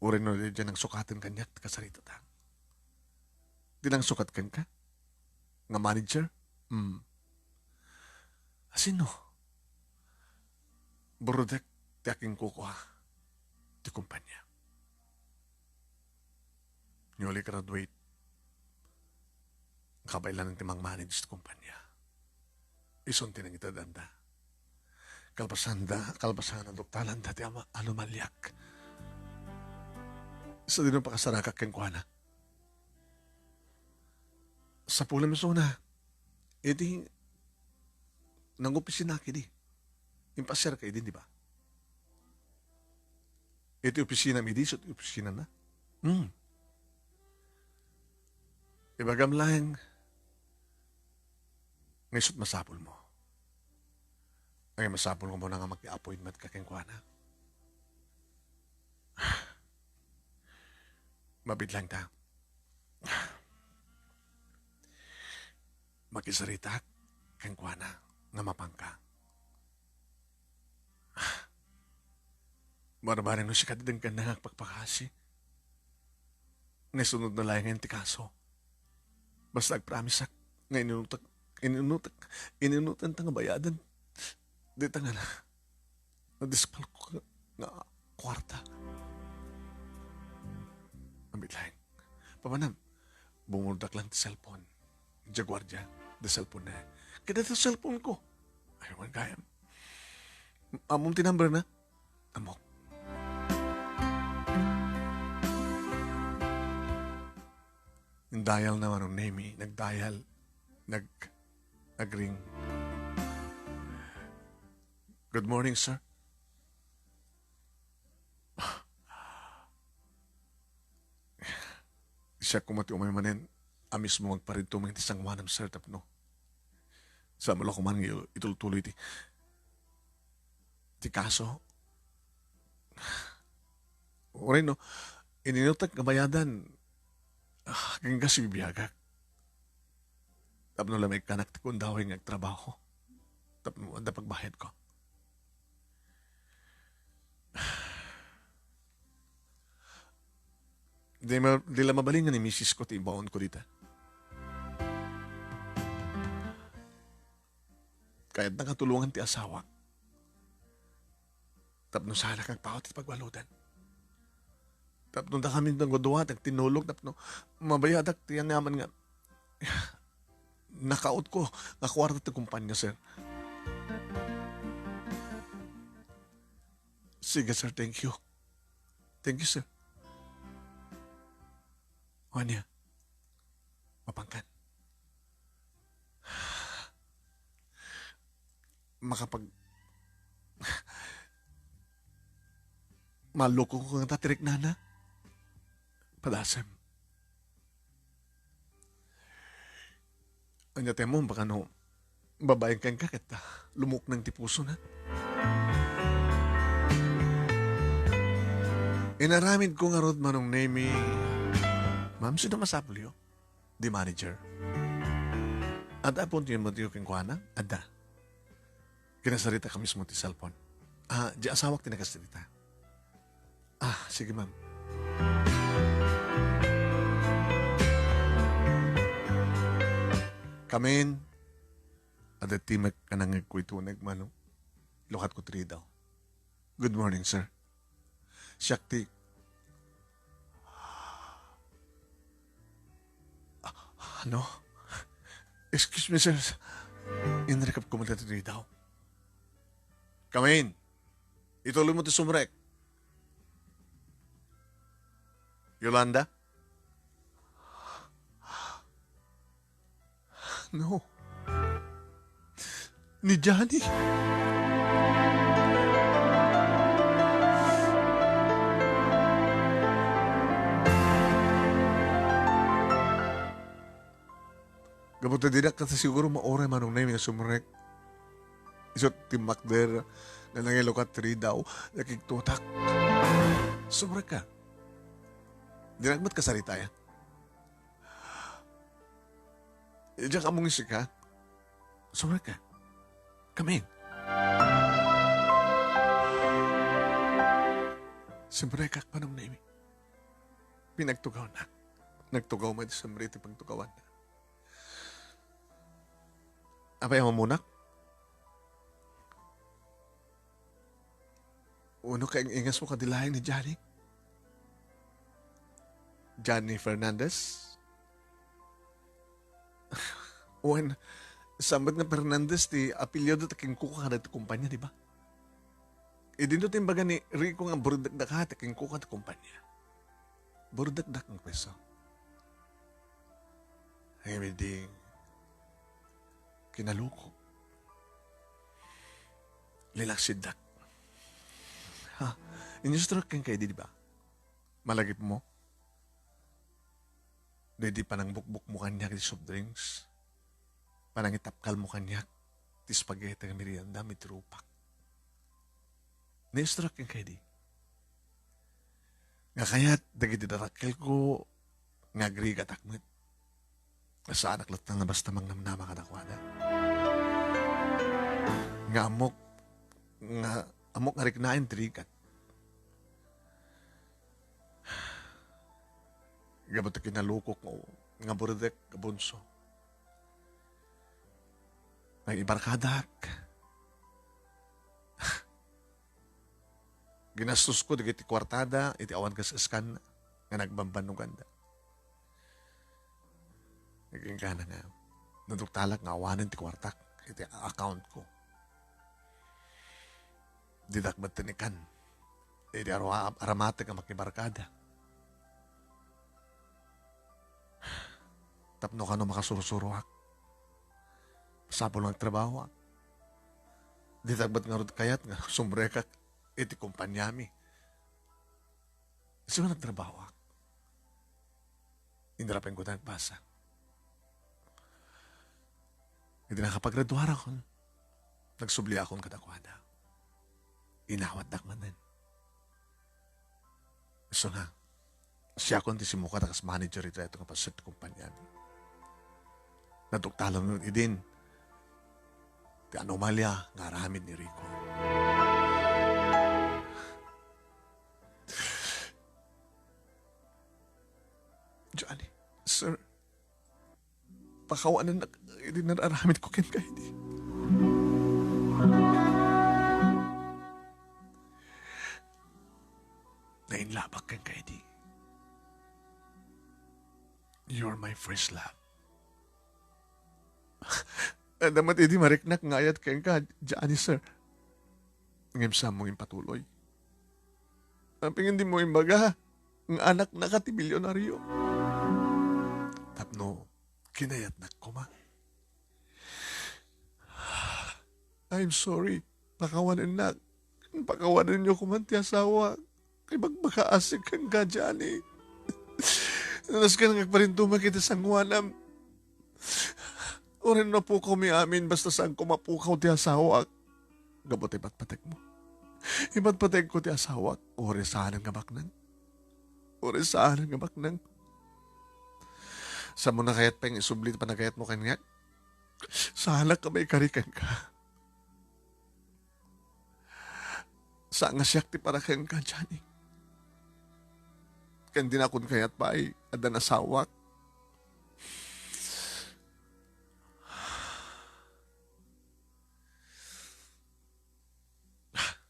Uray no diay nangsukaten kaniak ti kasaritata. Ti nangsukat kenka? Nga manager? Hmm. Asino? Burudek ti akinkukua ti kompania. Newly graduate. Kabaelan ti mangmanage ti kompania. Isun ti nangitedanda. Kalpasanda, kalpasan, doktalanda ti ama-, anomaliak. Sadino pakasarakak kenkuana. Sapulem isuna, iti nangopisina kidi. Impasiarka idi, di ba? Iti opisinam idi, isu ti opisinana. Hmm. Ibagam laeng nga isu ti masapulmo. Ay, masapul nga umuna nga maki-appointment ka kenkuana. Mabiit laeng ta. Makisaritak kenkuana nga mapanka. Barbareng no sika ti denggenna nga agpakpakaasi. Nga isunod na laengen ti kaso. Basta agpromiseak nga ininutek, ininutek, ininutenta nga bayaden. Dita nga na, nadispalko nga kuarta. Mabiit laeng. Papanam, bumurdak lang ti cellphone. Diay guardia, da cellphone na. Kada ti cellphone ko. Ay, wan kayam. Ammom ti number na? Ammok. Nag-dial na, Manong Nemi. Nag-dial. Nag-, nag-ring. "Good morning, sir." Siak koma ti umay manen a mismo agparidtumeng ti sangoanam, sir, tapno saan mo la koman nga itultuloy ti, ti kaso. Uray no, ininutek nga bayadan, ah, agingga ti bibiagak. Tapno la maikkanak ti kundawi nga agtrabaho. Tapno adda pagbayadko. Di ma-, di la mabalin nga ni misis ko ti ibaon ko dita. Kayatna nga tulongan ti asawak. Tapno saanak agpaut ti pagbaludan. Tapno dakami nga dua, agtinnulog, tapno mabayadak ti aniaman nga nakautko nga kuarta ti kumpanya, sir. Sige, sir, thank you. Thank you, sir. O ania? Mapankan. Makapag-, malukongko ngata ti riknana. Padasem. Ania ti ammom, baka no babaen kenka ket, ah, lumukneng ti pusona. Inaramidko ngarud, Manong Nemi. Ma'am, sino masapulyo? The manager. Adda appointmentyo kenkuana? Adda. Kinasarita ka mismo ti cellphone. Ah, di asawak ti nakasarita. Ah, sige, ma'am. Come in. Adda ti mek-, kanangegko ito, nagmano. Lukatko ti ridaw. "Good morning, sir." Siak ti, ano? Excuse me, sir. Inrikap ko man ti ridaw. Come in. Ituloy mo ti sumrek. Yolanda? No. Ni Johnny. Gapu ta dinak kasta siguro mauray, Manong Nemi, nga sumrek. Isu ti makder nga nangilukat ti ridaw, nakigtutak. Sumrek ka. Dinak met kasaritayan. Diak ammong sika. Sumrek ka. Come in. Sumrek ka, Manong Nemi. Pinagtugawnak. Nagtugaw met, sumrek ti pagtugawanna. Apay a mamunak? Wenno kaing-ingasmo kadi laeng ni Johnny? Johnny Fernandez? Wen, saan met nga Fernandez ti apelyido ta kinkuka kadagiti kumpanya, di ba? Idinto ti imbaga ni Rico nga burudakdaka ti kinkuka ti kumpanya. Burudakdak nga pwesto. Ngem idi kinalukok, linaksiddak. Ha, inustok kenka idi, di ba? Malagipmo? Daydi panangbukbokmo kaniak ti soft drinks, panangitapkalmo kaniak ti spaghetti nga merienda, miti rupak. Naistorok kenka idi. Nga kayat dagiti darakkelko nga agrigatak met. Saanak latta nga basta mangnamnama kadakuada. Nga ammok, nga ammok nga riknaen ti rigat. Gapu ta kinalukok nga, nga burdek, nga bunso. Nga ibarkadak. Ginastosko dagiti kuartada iti awan kas-eskan nga nagbambannoganda. Nagingkana nga, naduktalak nga awanen ti kuartak iti account ko. Ditak met ti ikan iti aru-, aramate nga makibarkada. Tapno kano makasursuroak. Masapul nga agtrabahoak. Ditak met ngarud kayat nga sumrekak iti kompaniami. Isu nga nagtrabahoak. Inarapenko ti nagbasa. Iti nakapagraduarakon, nagsubliakon kadakuada. Inawatdak manen. Isu nga, siakon ti simmukada kas manager iti daytoy nga paset ti kompaniami. Natuktalon idin ti anomalia nga aramid ni Rico. Johnny, sir, pakawanennak iti nararamidko kenka idi. Nainlabak kenka idi. You're my first love. Adda met idi mariknak nga ayat kenka, Johnny, sir. Ngem saanmo nga impatuloy. Apay nga dimo imbaga nga anaknaka ti milionario? Tapno kinayatnak koma. I'm sorry. Pakawanennak. Pakawanenyo koman ti asawa. Ibagbagaasik kenka, Johnny. Nasken nga agparintumek iti sangoanam. Uray no pukawmi amin, basta saanko mapukaw ti asawak. Gapu ta ipatpatekmo. Ipatpatekko ti asawak. Uray saanen nga baknang. Uray saanen nga baknang. Saanmo a kayat pay nga isubli ti panagayatmo kaniak? Saanak a maikari kenka. Saan nga siak ti para kenka, Johnny. Ken dinakon kayat pay, addan asawak.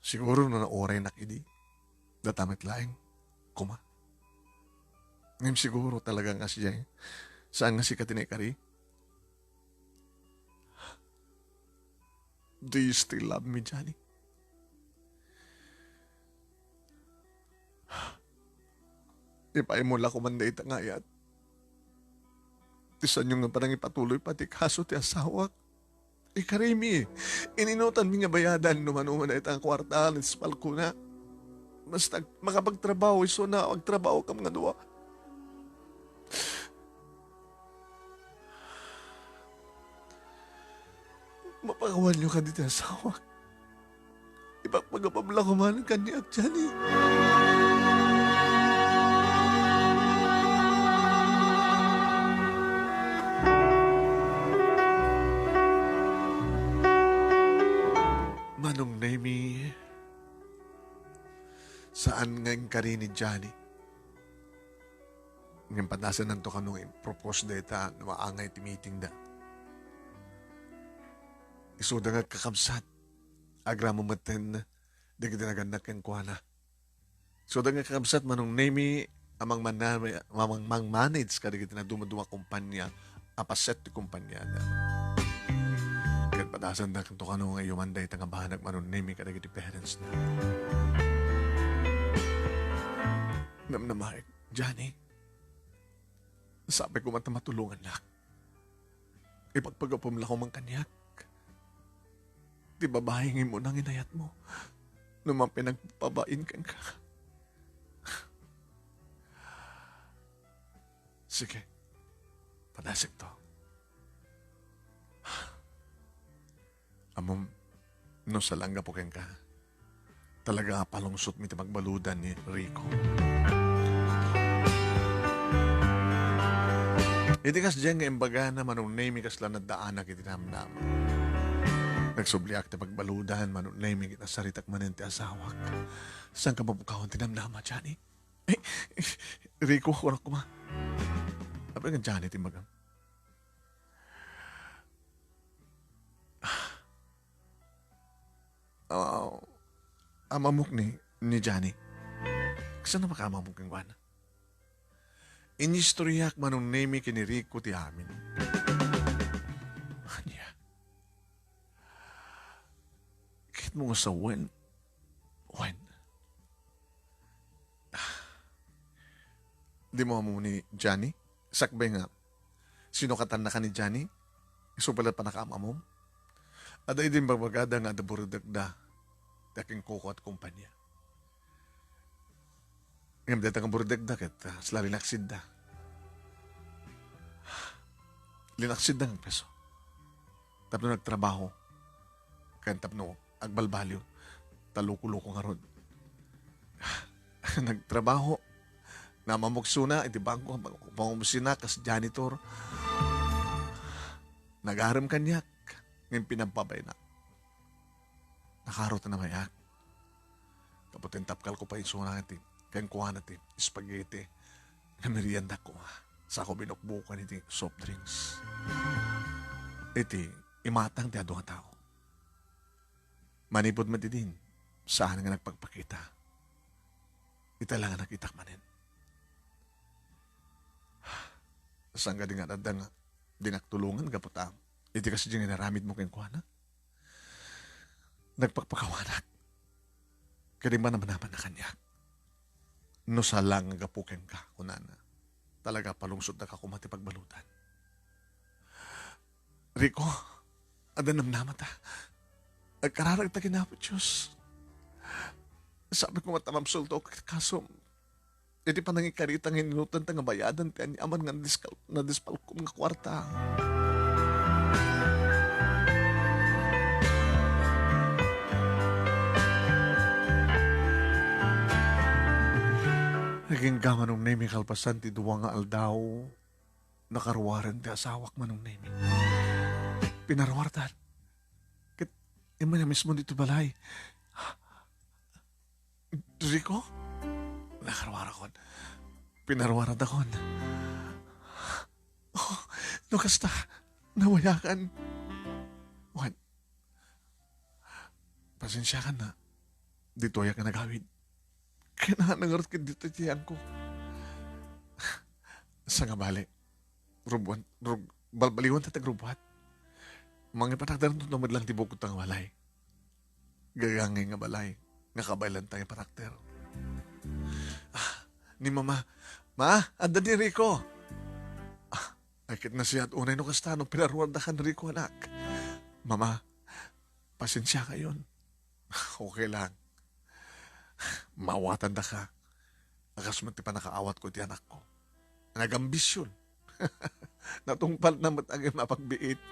Siguro no nauraynak idi, data met laeng, koma. Ngem siguro talaga nga siya, saan nga sika ti naikari? Do you still love me, Johnny? Ipaaymo la koman dayta nga ayat. Ti saanyo nga panangipatuloy pay ti kaso ti asawak. Ikarimi. Ininutanmi nga bayadan no mano man dayta nga kuarta nga ispalkona. Basta makapagtrabaho isuna, agtrabaho kam nga dua. Mapakawanyo kadi ti asawak. Ipagpagapam la koman kaniak, Johnny. Manong Nemy, saan nga inkari ni Johnny. Ngem padasennanto kano nga impropose dayta no maangay ti meeting da. Isuda nga agkakabsat, agraman metten dagiti nagannak kenkuana. Isuda nga agkakabsat, Manong Nemy, a mangmana-, mamang-, mang-manage kadagiti nadumaduma a kompania a paset ti kompaniada. Ket padasendanto kano nga iyuman dayta nga banag, Manong Nemy, kadagiti parents na. Namnamaek, Johnny. Sapay koma ta matulongannak. Ipagpagapem la koman kaniak. Ti babai nga immuna nga inayatmo, no mapinagpabain kenka. Sige. Padasekto. Ammom, no saan la gapu kenka, talaga a palungsotmi ti pagbaludan ni Rico. Iti kasdiay nga imbagana, Manong Nemy, kasla naddaanak iti namnama. Nagsubliak ti pagbaludan, Manong Nemy, ket nasaritak manen ti asawak. Saanka mapukawan ti namnama, Johnny? Eh, Rico, kunak koma. Apay nga Johnny ti imbagam? Ah, amamok ni, ni Johnny. Kasano makaamamok kenkuana? Inistoryak, Manong Nemy, ken ni Rico ti amin. Ania? Ket mo nga sawen, Wen, dimo ammo ni Johnny? Sakbay nga, sinukatannaka ni Johnny? Isu pay la pannakaam-amom? Adda idi imbagada nga adda buridekda ti akinkukuat kompania. Ngem dayta nga buridekda ket, ah, sla linaksidda. Linaksidda nga preso. Tapno nagtrabaho. Ken tapno agbalbaliw. Ta loko-loko ngarud. Nagtrabaho. Namamuksona iti bangko, pangobisina kas janitor. Nagarem kaniak, ngem pinababayna. Nakaro ta namayak. Tapno intapkalko pay isuna ti, kenkuana ti spaghetti nga meriendak koma. Sako binukbukan iti soft drinks. Iti imatang ti adu nga tao. Manipud met idin, saan nga nagpakpakita. Ita la nga nakitak manen. Saan kadi nga adda nga dinak tulongan gapu ta iti kasdi nga inaramidmo kenkuana? Nagpakpakawanak. Ket immanamanna kaniak. No sala nga gapu kenka, kunana. Talaga, palungsotdaka koma ti pagbaludan. Rico, adda namnamata. Agkararagta ken Apo Dios. Sabi ko, mata mabsulto ket kasom. Iti panangikarita nga inutanta nga bayadan ti aniaman nga nadiskal-, nadispalkom nga kuarta. Agingga Manong Nemi kalpasan ti dua nga aldaw, nakaruaren ti asawak Manong Nemi. Pinaruardan. Ket immay a mismo dito balay. Rico? Nakaruarakon. Pinaruaradakon. Oh, no kasta, nawayakan. Wen, pasensiakan na. Ditoyak nga nagawid. Kinahanglan ngarud ket ditoy ti yangko. Sa nga bale, rubuan, rug-, balbaliwan ta tagrubbuat. Mangipatakder no met lang ti bukod ta nga balay. Gagangay nga balay, nga kabaylan ta nga parakter. Ah, ni Mama, "Ma, adda ni Rico." Ah, ay ket nasiat unay no kasta no pinaruardakan Rico, anak. Mama, pasensiakayon. Okay lang. Maawatandaka. Akas met ti pannakaawatko iti anakko. Nagambisyon. Natungpalna met agim a pagbiit.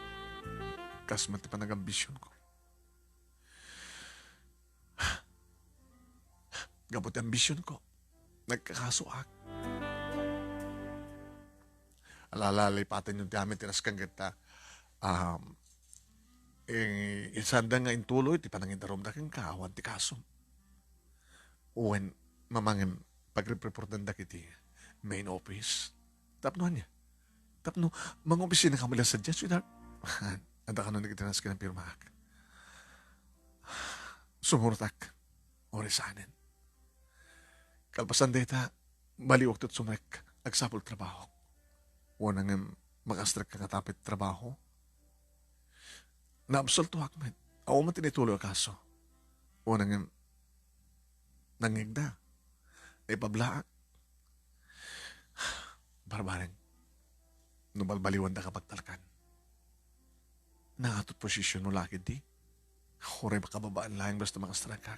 Kas met ti panagambisyonko. Gapu ti ambisyonko, nagkakasoak. Ala, ala, lipatenyo ti amin ti nasken ket, ah, um, eh, insanda nga intuloy ti panangidarumda kenka awan ti kasom. Wen, mamangem, pagrepreportandak iti main office. Tapno ania? Tapno mangobisinaka met la sadiay, sweetheart. Adda kano dagiti nasken a pirmaak. Sumurot ak. Uray saanen. Kalpasan dayta, baliwak ti sumrek, agsapul trabahok. Wen ngem, makastrek ka nga tapit trabaho. Naabsueltoak met. Awan met ti naituloy a kaso. Wen ngem, nangngegda. Naipablaak. Barbareng. No balbaliwandaka pagtalkan. Nangato ti posisyonmo la ketdi. Uray makababaen laeng basta makastrek ka.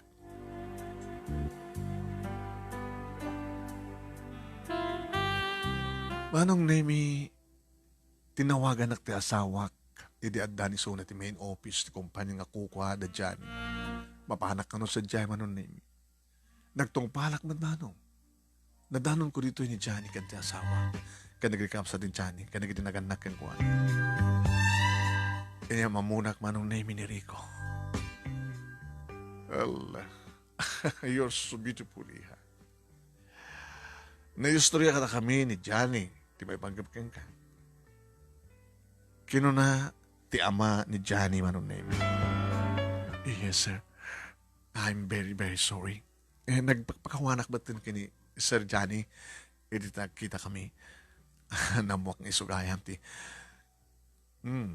Manong Nemi, tinawaganak ti asawak idi adda ni isuna ti main office ti kompania nga kukuada diay. Mapanak kano sadiay, Manong Nemi. Nagtungpalak met, Manong. Nadanonko ditoy ni Johnny ken ti asawa. Ken nagrikabsat ni Johnny, ken nagiti nagannak kenkuana. Inya mammunak, Manong Nemi, ni Rico. Allah. You're so beautiful, iha. Naistorya kadakami ni Johnny ti maipanggep kenka. Kinuna ti ama ni Johnny, Manong Nemi. Yes, sir. I'm very, very sorry. Eh, nagpakpakawanak batten ken ni Sir Johnny, idi nagkitakami. Nammuak nga isu gayam ti, hmm.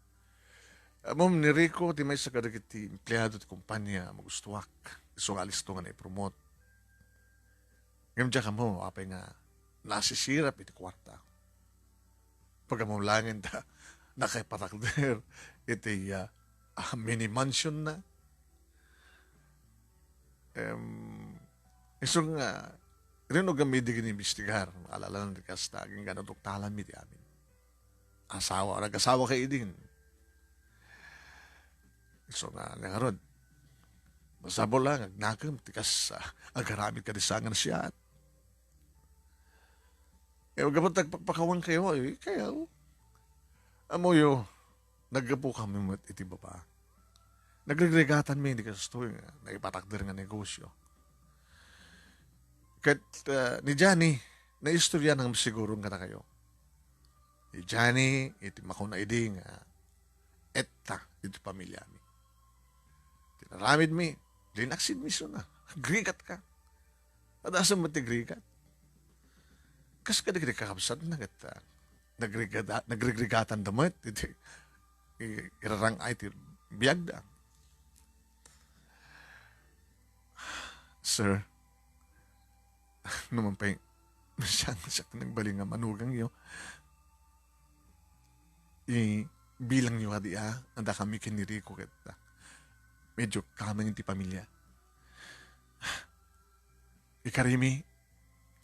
Ammom ni Rico ti maysa kadagiti empleado ti kompania a magustuak. Isu nga alisto nga naipromot. Ngem diak ammo apay nga nasisirap iti kuarta. Pagammom laengen ta nakaipatakder iti, ah, ah, mini mansion na. Em, isu nga, rinugam idi inimbestigar, maalalanan ti kasta, agingga no tuktalanmi ti amin. Asawa, nag-asawa kay idin. Isu nga, nga ngarud, masapul la nga agnakem ti kas, ah, agaramid kadi sa nga nasiat. Eh, gapu ta agpakpakawan kayo, eh, kayo. Ammoyo, naggapu kami met iti baba. Nagrigrigatan mi, di kastoy nga, naipatakder nga negosyo. Ket, ah, ni Johnny, naistorya na siguro nga kayo. Ni Johnny, iti makuna idi nga, etta iti pamilyami. Tinaramidmi, linaksidmi isuna. Agrigat ka. Adasem met ti agrigat. Kas kadagiti kakabsatna ket, ah, nagrigada-, nagrigrigatanda met iti i-, irarang-ay ti biagda. Sir, no man pay, siak, siak ti nagbalin nga manugangyo. Ibilangyo kadi, a, adda kami ken ni Rico ket, a, medyo kameng ti pamilia. Ikarimi,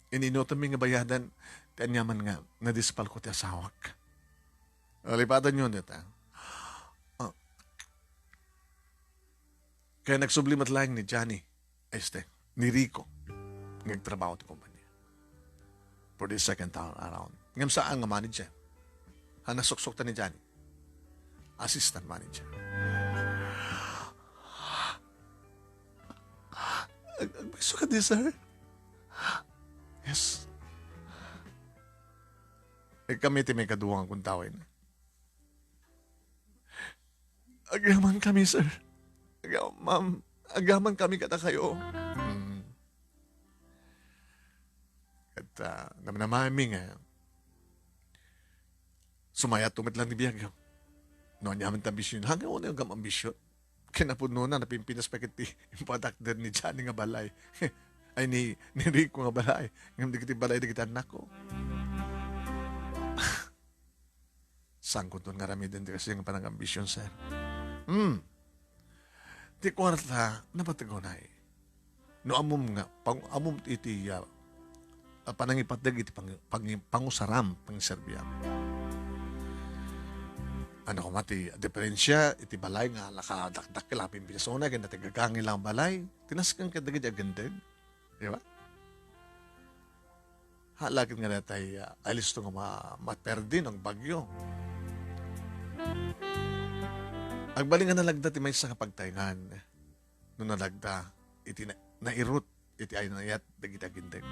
ininutemmi nga bayadan ti aniaman nga nadispalko ti asawak. Lipatanyo dayta. Ah, kaya nagsubli met laeng ni Johnny, este, ni Rico, nga agtrabaho ti kompanya. For the second time around. Ngem saan nga manager. Ha, nasuksok ta ni Johnny. Assistant manager. Ag-, agbiso ka di, sir? Yes. Eh, kami ti may kaduwa nga kuntawen. Agyaman kami, sir. Agya-, ma'am, agyaman kami kadakayo. Mm. Ket, ah, namnamaenmi nga sumayat met lang ti biag. No, aniaman ti ambisyon. Hanggang una yung gam ambisyon. Kinapudnona, napimpinas pa ket ti impatakder ni Johnny nga balay. Ay, ni, ni Rico nga balay. Ngem dagiti balay dagiti annakko. Sangkuton nga aramiden ti kasi nga panagambisyon, sir. Hmm. Ti kuarta, napatagonay. No ammom nga, pang-, ammom iti, ah, ah, panangipateg iti pang-, pang-, pangusaram, pangiserbiam. Ano koma ti diferensya iti balay nga nakadakdakkel a pimpinasona ken nagagangay lang balay? Tinasken ket dagiti agindeg. Di ba? Halakit nga datay, ah, alisto nga ma-, maperdi no agbagyo. Agbalin nga nalagda ti maysa nga pagtaengan no nalagda iti na-, nairut iti ay-ayat dagiti agindeg.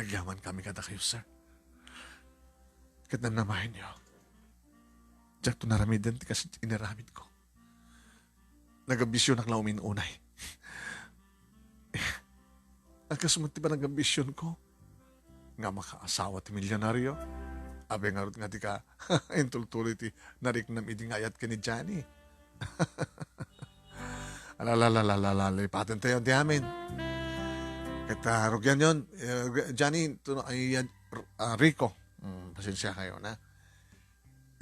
Agyaman kami kadakayo, sir. Ket namnamaenyo, diakto naramiden ti kas inaramidko. Nagabisionak la umin-unay. Agkasu met ti panagabisionko nga makaasawa ti milyonario. Apay ngarud nga dika intultuloy ti nariknam idi nga ayat ken ni Johnny. Ala, la, la, la, la, la, lipaten tayo di amin. Ket, ah, rugian yon, eh, Johnny, to, ay, ah, Rico. Mm, pasensya kayo na.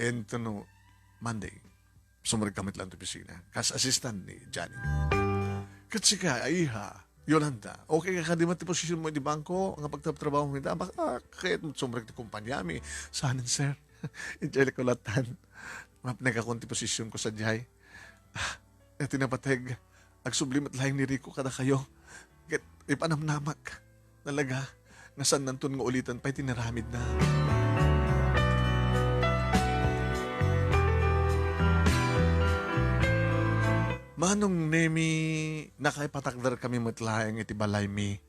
And to no, Monday, sumurek kami lang to opisina. Kas assistant ni Johnny. Ket sika, ay, iha, Yolanda, okay ka kadi met ti posisyon mo di bangko, nga pagtrabtrabaho mo ita, baka kayat mo sumrek ti kumpanya mi. Saan, sir? Enjoy ko latan. Mapnek akon ti posisyon ko sa jay. Ah, eh, tinapateg. Agsubli met laeng ni Rico kada kayo. Ket ipanamnamak. Talaga, nga saannanton nga ulitan pay ti naramidna. Manong Nemi, nakaipatakder kami met laeng iti balaymi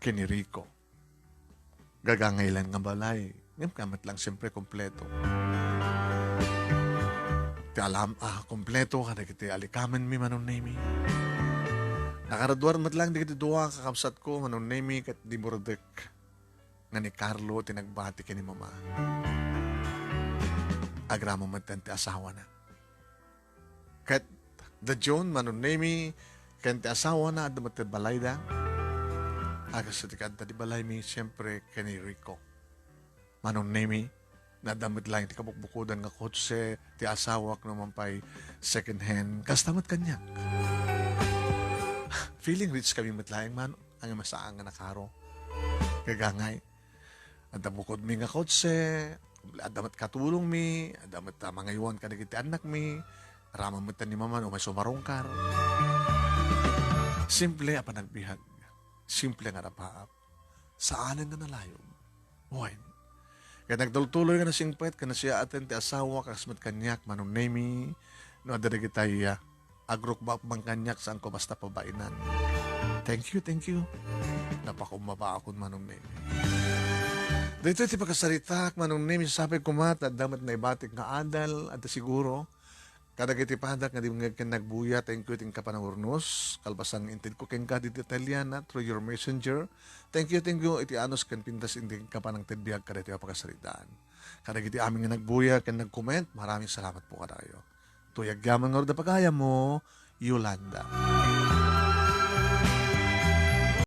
ken ni Rico. Gagangaylan nga balay, ngem kamet lang siyempre kompleto. Ti alam a kompleto kadagiti alikamenmi, Manong Nemi. Nakaraduar met laeng dagiti dua a kakabsatko, Manong Nemi ket Dimurdek, nga ni Carlo ti nagbati ken ni Mama. Agraman met ti asawana. Ket da June, Manong Nemi, ken ti asawana, adda met ti balayda. Akas ti kanta ti balaymi, siyempre, ken ni Rico. Manong Nemi, adda met laeng ti kabukbukodan nga kotse, ti asawak no man pay second hand. Kasta met kaniak. Feeling rich kami met laeng, man, ang masaan nga nakaro. Kagangay, adda bukodmi nga kotse, adda met katulongmi, adda met, ah, mangaywan kadagiti annakmi, aramid met ni Mama no may sumarungkar. Simple a panagbiag, simple nga rapaap, saanen nga nalayob. Wen, ket nagtultuloy nga nasingpet ken nasiyaaten ti asawa, kas met kaniak, Manong Nemi, no adda dagitay, ah, agrukbak man kaniak, saanko basta pabainan. Thank you, thank you. Napakummabaakon, Manong Nemi. Daytoy ti pakasaritaak, Manong Nemi, sapay koma, ta adda met naibatik nga adal, adda siguro. Kadagiti padak nga dimngeg ken nagbuya, thank you ti inka panangurnos. Kalpasan nga intedko kenka ditoy Italiana through your messenger. Thank you, thank you iti anus ken pintas iti inka panangted biag kadaytoy a pakasaritaan. Kadagiti amin nga nagbuya ken nag-comment, maraming salamat po kadayo. Tuyag yaman nga rudda pagayam mo, Yolanda.